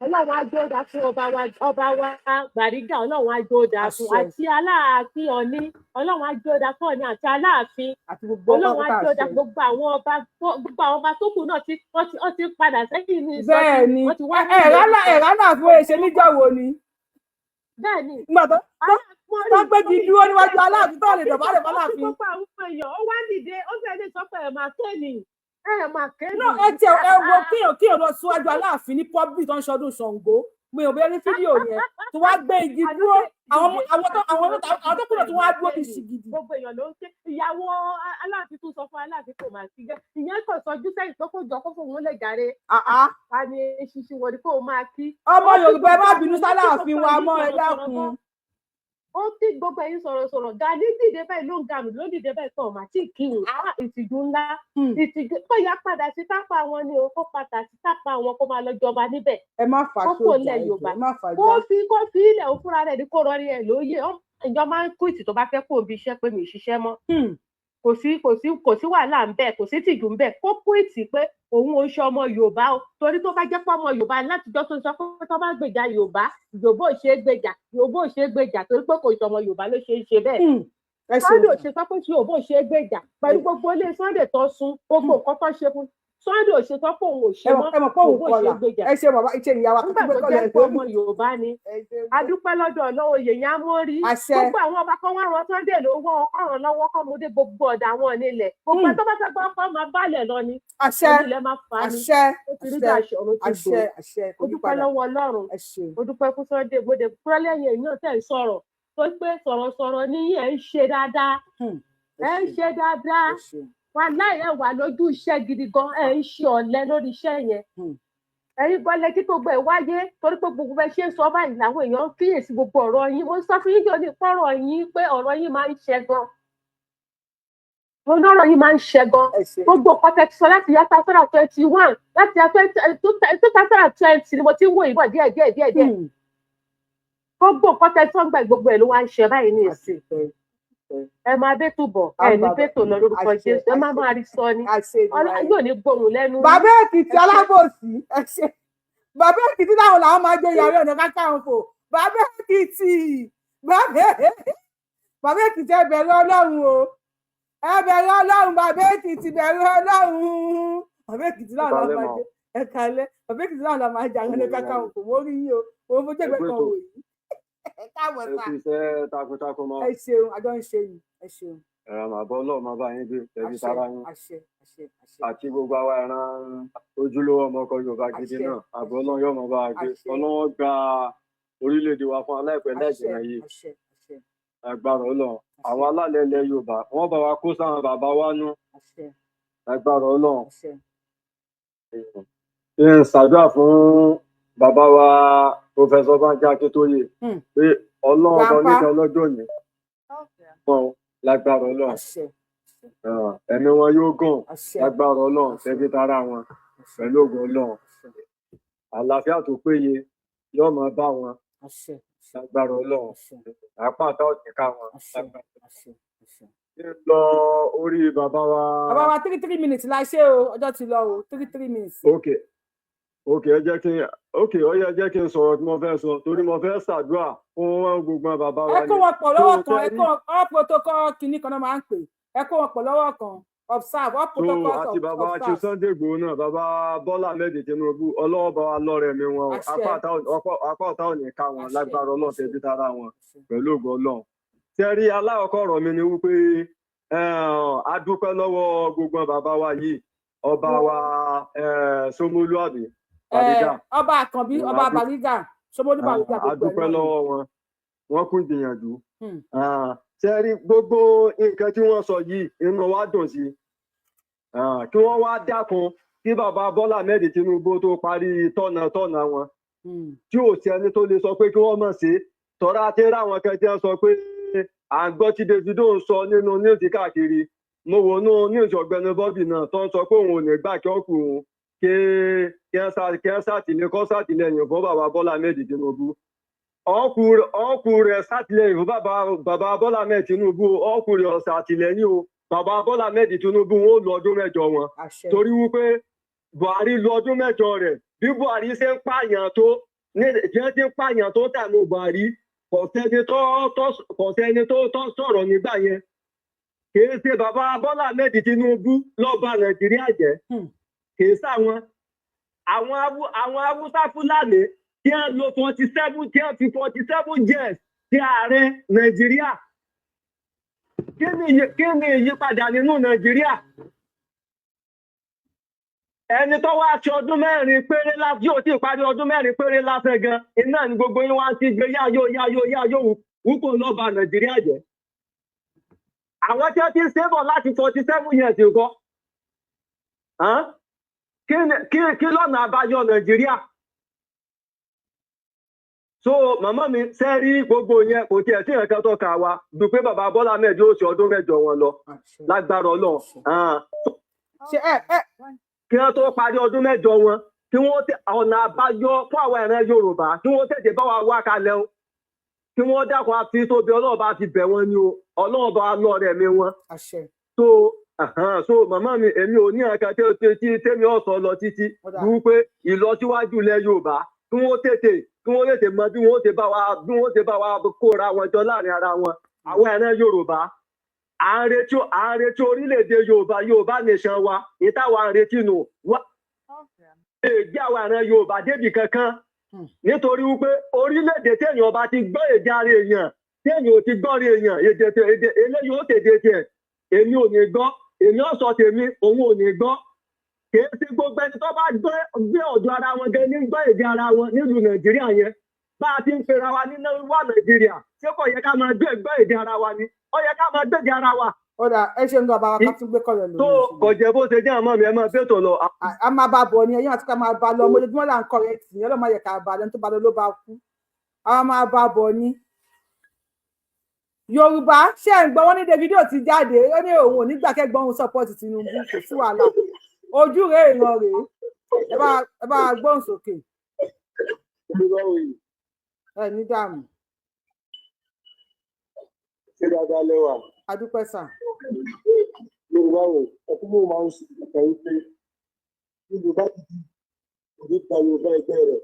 Ọlọ́run á jó dáa fún ọba wa, ọba wa Bàrígà. Ọlọ́run á jó dáa fún Àṣẹ. àti Aláàfin Ọ̀ní. Ọlọ́run á jó dáa fún Ọ̀ní àti Aláàfin. Àti gbogbo Ọlọ́run á pátápátá. jó dáa. Àṣẹ. Gbogbo àwọn ọba, gbogbo àwọn ọba tó kù náà tí wọ́n ti padà sẹ́yìn ní ìsọjí. Bẹ́ẹ̀ ni. Wọ́n ti wá Ẹ̀rá ẹ̀rá náà fún ẹ̀ṣẹ̀ níjọ́ wo ni? Bẹ́ẹ̀ ni. Nígbà tó gbégi dúró níwájú Aláàfin, tó lè dọ̀bálẹ̀ f'Aláàfin. Gbogbo àwọn èèyàn, ó wá dìde, ó fẹ́ lè sọ pé ẹ̀ máa kéènì, ẹ̀ máa kéènì. No, ẹ tiẹ̀ ẹ wo kéèyàn lọ síwájú Aláàfin ní public tó ń ṣọdún Ṣàngó, mi ò bẹ́ẹ̀ ní fídíò yẹn tó wá gbé igi dúró, àwọn tó kúrò tó wá dúró bí ṣìgìdì. Gbogbo èèyàn ló ń ké. Ìyàwó Aláàfin tún sọ fún Aláàfin kò máa sí jẹ ìyẹn, kò sọjú sẹ́yìn pé kó jọ kó fóun lè jàre. Ká ní ṣíṣí wọn ni kó o máa kí. Ọmọ Ó kí Yorùbá, ẹ má gbogbo bínú àwọn sÁláàfin wa mọ́, ẹ sọ̀rọ̀sọ̀rọ̀ dákun. gan. Ó kí gbogbo ẹ̀yin sọ̀rọ̀sọ̀rọ̀. Gani dìde báyìí, ló ń gàmù, ló dìde báyìí tó ọ̀mà tí kí wọn. Ìtìjú ńlá, ìtìjú. Kó yá padà sí tápà wọn ni o, kó padà sí tápà wọn, kó máa lọ jọba níbẹ̀. Ẹ má fà Kó kò sójà, lẹ̀ ẹ jọ̀ọ́, Yorùbá. ẹ má fà Kó já. fi ilẹ̀ òun fúnra rẹ̀ ní kó rọrí ẹ̀ lóye. Ìjọ máa ń quit tó bá fẹ́ kó ibi iṣẹ́ pé mi ì ṣiṣẹ́ mọ́. Kò sí wàhálà ń bẹ, kò sí tìjú ń bẹ. Kó quit pé òun ò ń ṣe ọmọ Yorùbá o, torí tó bá jẹ́ pé ọmọ Yorùbá látijọ́ tó ń sọ pé tó bá gbèjà Yorùbá, Yorùbá ò ṣe é gbèjà, Yorùbá ò ṣe é gbèjà, torí pé kò ṣe ọmọ Yorùbá ló ṣe é ṣe bẹ́ẹ̀. Ẹ ṣeun. Sunday ò ṣe sọ pé tí Yorùbá ò ṣe é gbèjà pẹ̀lú gbogbo ilé Sunday tó sun, gbogbo nǹkan tó ṣe fún Sunday, ò ṣe sọ pé òun ò ṣe Ẹ mọ̀ mọ́, ẹ mọ̀ pé òun Yorùbá ò ṣe é kọlà. gbèjà. Ẹ ṣe bàbá, iṣẹ́ ìyá wa. Nígbà tó kọ́lẹ̀ jẹ́ pé ọmọ Yorùbá ni, a dúpẹ́ lọ́dọ̀ Ọlọ́run, oyè yẹn á mọ́ rí. Àṣẹ. Gbogbo àwọn ọba kan wá ran Sunday lọ́wọ́, ọ̀ràn lọ́wọ́ kọ́ mo dé gbogbo ọ̀dà àwọn nílẹ̀, gbogbo ẹ tó bá fẹ́ gbọ́ kọ́ máa bálẹ̀ lọ ni. Àṣẹ. Onílẹ̀ máa fà á ni. Àṣẹ. Ó ti rí Àṣẹ. bí àṣẹ ọ̀run ti Àṣẹ. gbò. Àṣẹ. Kò Ó yí dúpẹ́ padà. lọ́wọ́ Ọlọ́run. Ẹ ṣeun. Ó dúpẹ́ fún Sunday gbọdẹ kúrẹ́ lẹ́yìn èyí náà tẹ̀ ń sọ̀rọ̀ tó pé sọ̀rọ̀sọ̀rọ̀ ní ẹ̀ ń ṣe dáadáa, ẹ̀ ń ṣe dáadáa. Wàláì, ẹ wà lójú iṣẹ́ gidi gan, ẹ̀ ń ṣe ọ̀lẹ lórí iṣẹ́ yẹn. Ẹ̀yin gan lẹ kí gbogbo ẹ̀ wáyé, torí pé gbogbo ẹ ṣe ń sọ báyìí làwọn èèyàn ń kíyèsí gbogbo ọ̀rọ̀ yín. Mo ń sọ fún yín jọ ní pọ́rọ̀ yín pé ọ̀rọ̀ yín máa ń ṣẹ gan. Mo ní ọ̀rọ̀ yín máa ń ṣẹ gan. Gbogbo nǹkan tẹ́ ti sọ láti yá 2021, láti yá 2020 ni mo ti ń wò yín bọ̀ díẹ̀ díẹ̀ díẹ̀ díẹ̀. Gbogbo nǹkan tẹ́ sọ ń gbà, gbogbo ẹ̀ ló wá ń ṣe báyìí ní ìsìn. Ẹ máa bẹ́tò bọ̀, ẹ ní bẹ́tò lọ lórúkọ Jésù. Ẹ má máa rí sọ ni, Ọlá yóò ní gbóhùn lẹ́nu. Bàbá Èkìtì alábòsí, ẹ ṣe. Bàbá Èkìtì láwọn làwọn máa jó yàrá ọ̀nà Kakanfò. Bàbá Èkìtì, bàbá Èkìtì, ẹ bẹ̀rù Ọlọ́run o, ẹ bẹ̀rù Ọlọ́run. Bàbá Èkìtì, bẹ̀rù Ọlọ́run. Bàbá Èkìtì láwọn làwọn máa jó, ẹ kalẹ̀. Bàbá Èkìtì láwọn làwọn máa jà àwọn ọ̀nà Kakanfò. Mo rí yín o, mo fojú ẹgbẹ́ kan wò yìí. Ẹ káàbọ̀ Ẹ sá. kú iṣẹ́ takuntakun mọ́. Ẹ ṣeun, àjọ ń ṣe yìí, ẹ ṣeun. Ẹ̀rọ màbọ́ ọlọ́run máa bá yín gbé ẹbí Àṣẹ. sára yín Àṣẹ, àṣẹ, àṣẹ. àti gbogbo àwa ìran ojúlówó ọmọ ọkọ Yorùbá gidi Àṣẹ. náà. Àbọ̀ Ọlọ́run yóò máa bá wa gbé. Àṣẹ. Ọlọ́run gba orílẹ̀-èdè wa fún aláìpẹ́ Àṣẹ. láìjìnà yìí. Àṣẹ, àṣẹ. Agbára Ọlọ́run, àwọn alálẹ̀ ilẹ̀ Yorùbá wọ́n bá wa kó sáwọn bàbá wa nú. Àṣẹ. Agbára Ọlọ́run. Àṣẹ. Kí n ṣàdúrà fún bàbá wa Professor Banji Akíntóyè pé Ọlọ́run ọba Grandpa. oníkẹ́ ọlọ́jọ́ yìí fún ọ lágbára Ọlọ́run. Àṣẹ. Ẹ̀mí wọn yóò gùn Àṣẹ. lágbára Ọlọ́run, tẹbí tará wọn pẹ̀lú ògo Ọlọ́run. Àlàáfíà tó péye yóò máa bá wọn Àṣẹ. lágbára Ọlọ́run. Apá àtàwọn òní ká wọn Àṣẹ. lágbára. Àṣẹ, àṣẹ. Kí n lọ orí bàbá wa. Bàbá wa, 3 3 minutes la ṣe o, ọjọ́ ti lọ o, 3 3 minutes. Ok, ẹ jẹ́ kí n ok ó yẹ jẹ́ kí n sọ̀rọ̀ tí mo fẹ́ sọ, torí mo fẹ́ ṣàdúrà fún gbogbo àwọn bàbá wa Ẹ kó wọn pọ̀ lọ́wọ́ Tó kan, ẹ tẹ́ kó wọn all protocol kìíní kan náà máa ń pè, ẹ kó wọn pọ̀ lọ́wọ́ kan, observe all So protocols. àti bàbá àti Observe. Sunday Igboho náà, bàbá Bọ́lá Ahmed Tinubu, ọlọ́wọ́ bá wa lọ́rẹ̀ mi wọn o. Àṣẹ. Apá ọ̀tá ò ní ká wọn Àṣẹ. lágbára Ọlọ́run, tẹbí tará wọn pẹ̀lú ògo Ọlọ́run. Tẹ́rí aláwọ̀kọ́ ọ̀rọ̀ mi ni wípé a dúpẹ́ lọ́wọ́ gbogbo bàbá wa yìí, ọba wa Ṣómólú àbí Bàrígà. Ọba Àkànbí, ọba Bàrígà, Ṣómólú Bàrígà, A gbogbo ẹ̀ dúpẹ́ náà ni. lọ́wọ́ wọn, wọ́n kún ìgbìyànjú. Tẹ́rí gbogbo nǹkan tí wọ́n sọ yìí, inú wa dùn sí i. Kí wọ́n wá dákun kí bàbá Bọ́lá Ahmed Tinubu tó parí tọ̀nà wọn tí ò sí ẹni tó lè sọ pé kí wọ́n mọ̀ sí tọ́ra tí ń ráwọn kan tí wọ́n sọ pé à ń gbọ́ tí Davido ń sọ nínú news káàkiri. Mo wò nú news ọ̀gbẹ́ni Bobby náà tó ń sọ pé òun ò ní gbà kí ọkùnrin kí wọ́n ṣàtìlẹ́yìn fún bàbá Bọ́lá Ahmed Tinubu. Ọkù rẹ̀ sátìlẹ́yìn fún bàbá Bọ́lá Ahmed Tinubu. Ọkù rẹ̀ ọ̀sẹ̀ àtìlẹ́yìn o. Bàbá Bọ́lá Ahmed Tinubu, wọn ó lo ọdún 8 wọn. Àṣẹ. Torí wípé Buhari lo ọdún 8 rẹ̀, bí Buhari ṣe ń pààyàn tó ní jẹ́ ti ń pààyàn tó tànú Buhari, kò sẹ́ni tó sọ̀rọ̀ nígbà yẹn. Kìí ṣe bàbá Bọ́lá Ahmed Tinubu ló bà Nàìjíríà jẹ́. Kìí sáwọn àwọn Haúsá Fúlàní tí wọ́n lo 47, tí wọ́n fi 47 years sí ààrẹ Nàìjíríà. Kí ni ìyípadà nínú Nàìjíríà? Ẹni tó wá ṣe ọdún 4 péré láti yóò tí ì parí ọdún 4 péré lásán gan iná ni gbogbo yín wá sí gbé yáyó yáyó yáyó wúkọ ló bà Nàìjíríà jẹ́. Àwọn tí wọ́n ti ń ṣe bọ̀ láti 47 years nǹkan. Kí lọ́nà àbáyọ Nàìjíríà? So màmá mi, ṣe rí gbogbo yẹn, kò tiẹ̀ sí nǹkan tó kà wá ju pé bàbá Bọ́lá Ahmed yóò ṣe ọdún 8 wọn lọ lágbára Ọlọ́run. Ṣe ẹ ẹ Kí wọ́n tó parí ọdún 8 wọn, kí wọ́n tẹ ọ̀nà àbáyọ fún àwọn ìran Yorùbá, kí wọ́n tètè bá wa wá kalẹ̀ o. Kí wọ́n dákun, àfi tóbi Ọlọ́run bá fi bẹ̀ wọ́n ni o. Ọlọ́run bá lọ rẹ̀ mi wọn. Àṣẹ. So màmá mi, èmi ò ní nǹkan tí tí tèmi ọ̀sán lọ títí ju pé ìlọsíwájú ilẹ̀ Yorùbá, kí wọ́n tètè mọ bí wọ́n ti bá wa kóra wọn jọ láàrin ara wọn. Àwọn ìran Yorùbá, à ń retí orílẹ̀-èdè Yorùbá, Yorùbá nation wa ní táwa ń retí nù wá lè gbé àwọn ìran Yorùbá débì kankan, nítorí wípé orílẹ̀-èdè téèyàn bá ti gbọ́ èdè ara èèyàn, téèyàn ò ti gbọ́ rí èèyàn, èdè eléyìí ó tèdè tiẹ̀, èmi ò ní gbọ́, èmi ò sọ tèmi, òun ò ní gbọ́. Kìí ṣe gbogbo ẹni tó bá gbé ọ̀dọ̀ ara wọn gan ní gbọ́ èdè ara wọn nílùú Nàìjíríà yẹn. Bá a ti ń pera wa ní wà Nàìjíríà, ṣé kò yẹ ká máa gbọ́ èdè ara wa ni? Ó yẹ ká máa gbèdè ara wa. Ó dà, ẹ ṣe ń gbọ́ bàbá, ká tún gbé kọ̀rọ̀ lórí. Tó kò jẹ́ bó ṣe jẹ́. Àmọ́ mi, ẹ máa bẹ́tò lọ. A máa bá bọ̀ ni, ẹ̀yìn àti ká máa bá lọ. Ọmọ ojoojúmọ́ là ń kọ̀ rẹ̀ tì í, ọlọ́mọ yẹ ká bá lọ, tó bá lọ ló bá kú. A máa bá bọ̀ ni. Yorùbá, ṣé ẹ̀ ń gbọ́? Wọ́n ní Davido ti jáde, ó ní òun ò ní gbà kẹ́gbọ́n òun support Tinubu. Kò sí wàhálà, ojú rèé, ìran rèé. Ẹ bá gbóhùn sókè. Ẹ ní dààmú. Ṣé dáadáa lẹ́wà? Adúpẹ́ sà. Yorùbá o, ọkùnrin máa ń ṣe ìgbà wípé Yorùbá gidi kò ní ta Yorùbá ẹgbẹ́ rẹ̀.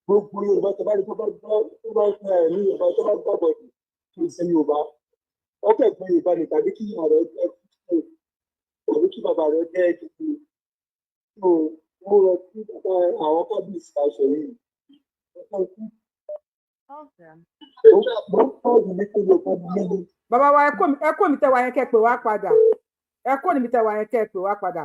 Gbogbo Yorùbá tó bá rí, tó bá gbọ́, tó bá ń pẹ́ ẹ̀ ní Yorùbá, tó bá gbọ́ bọ̀dì, kì í ṣe Yorùbá. Ọkọ̀ ẹ̀gbọ́n Yorùbá ni, tàbí kí ìyá rẹ̀ jẹ́ Kristian, tàbí kí bàbá rẹ̀ jẹ́ Kìkì. So mo rọ kí bàbá àwọn kábíyèsí ká sọ yìí. Mo ń pọ̀ jù ní pé Yorùbá ni mí. Bàbá wa, ẹ kó mi tẹ wá yẹn, kẹ́ pè wá padà. Ẹ kó níbi tẹ wá yẹn, kẹ́ pè wá padà.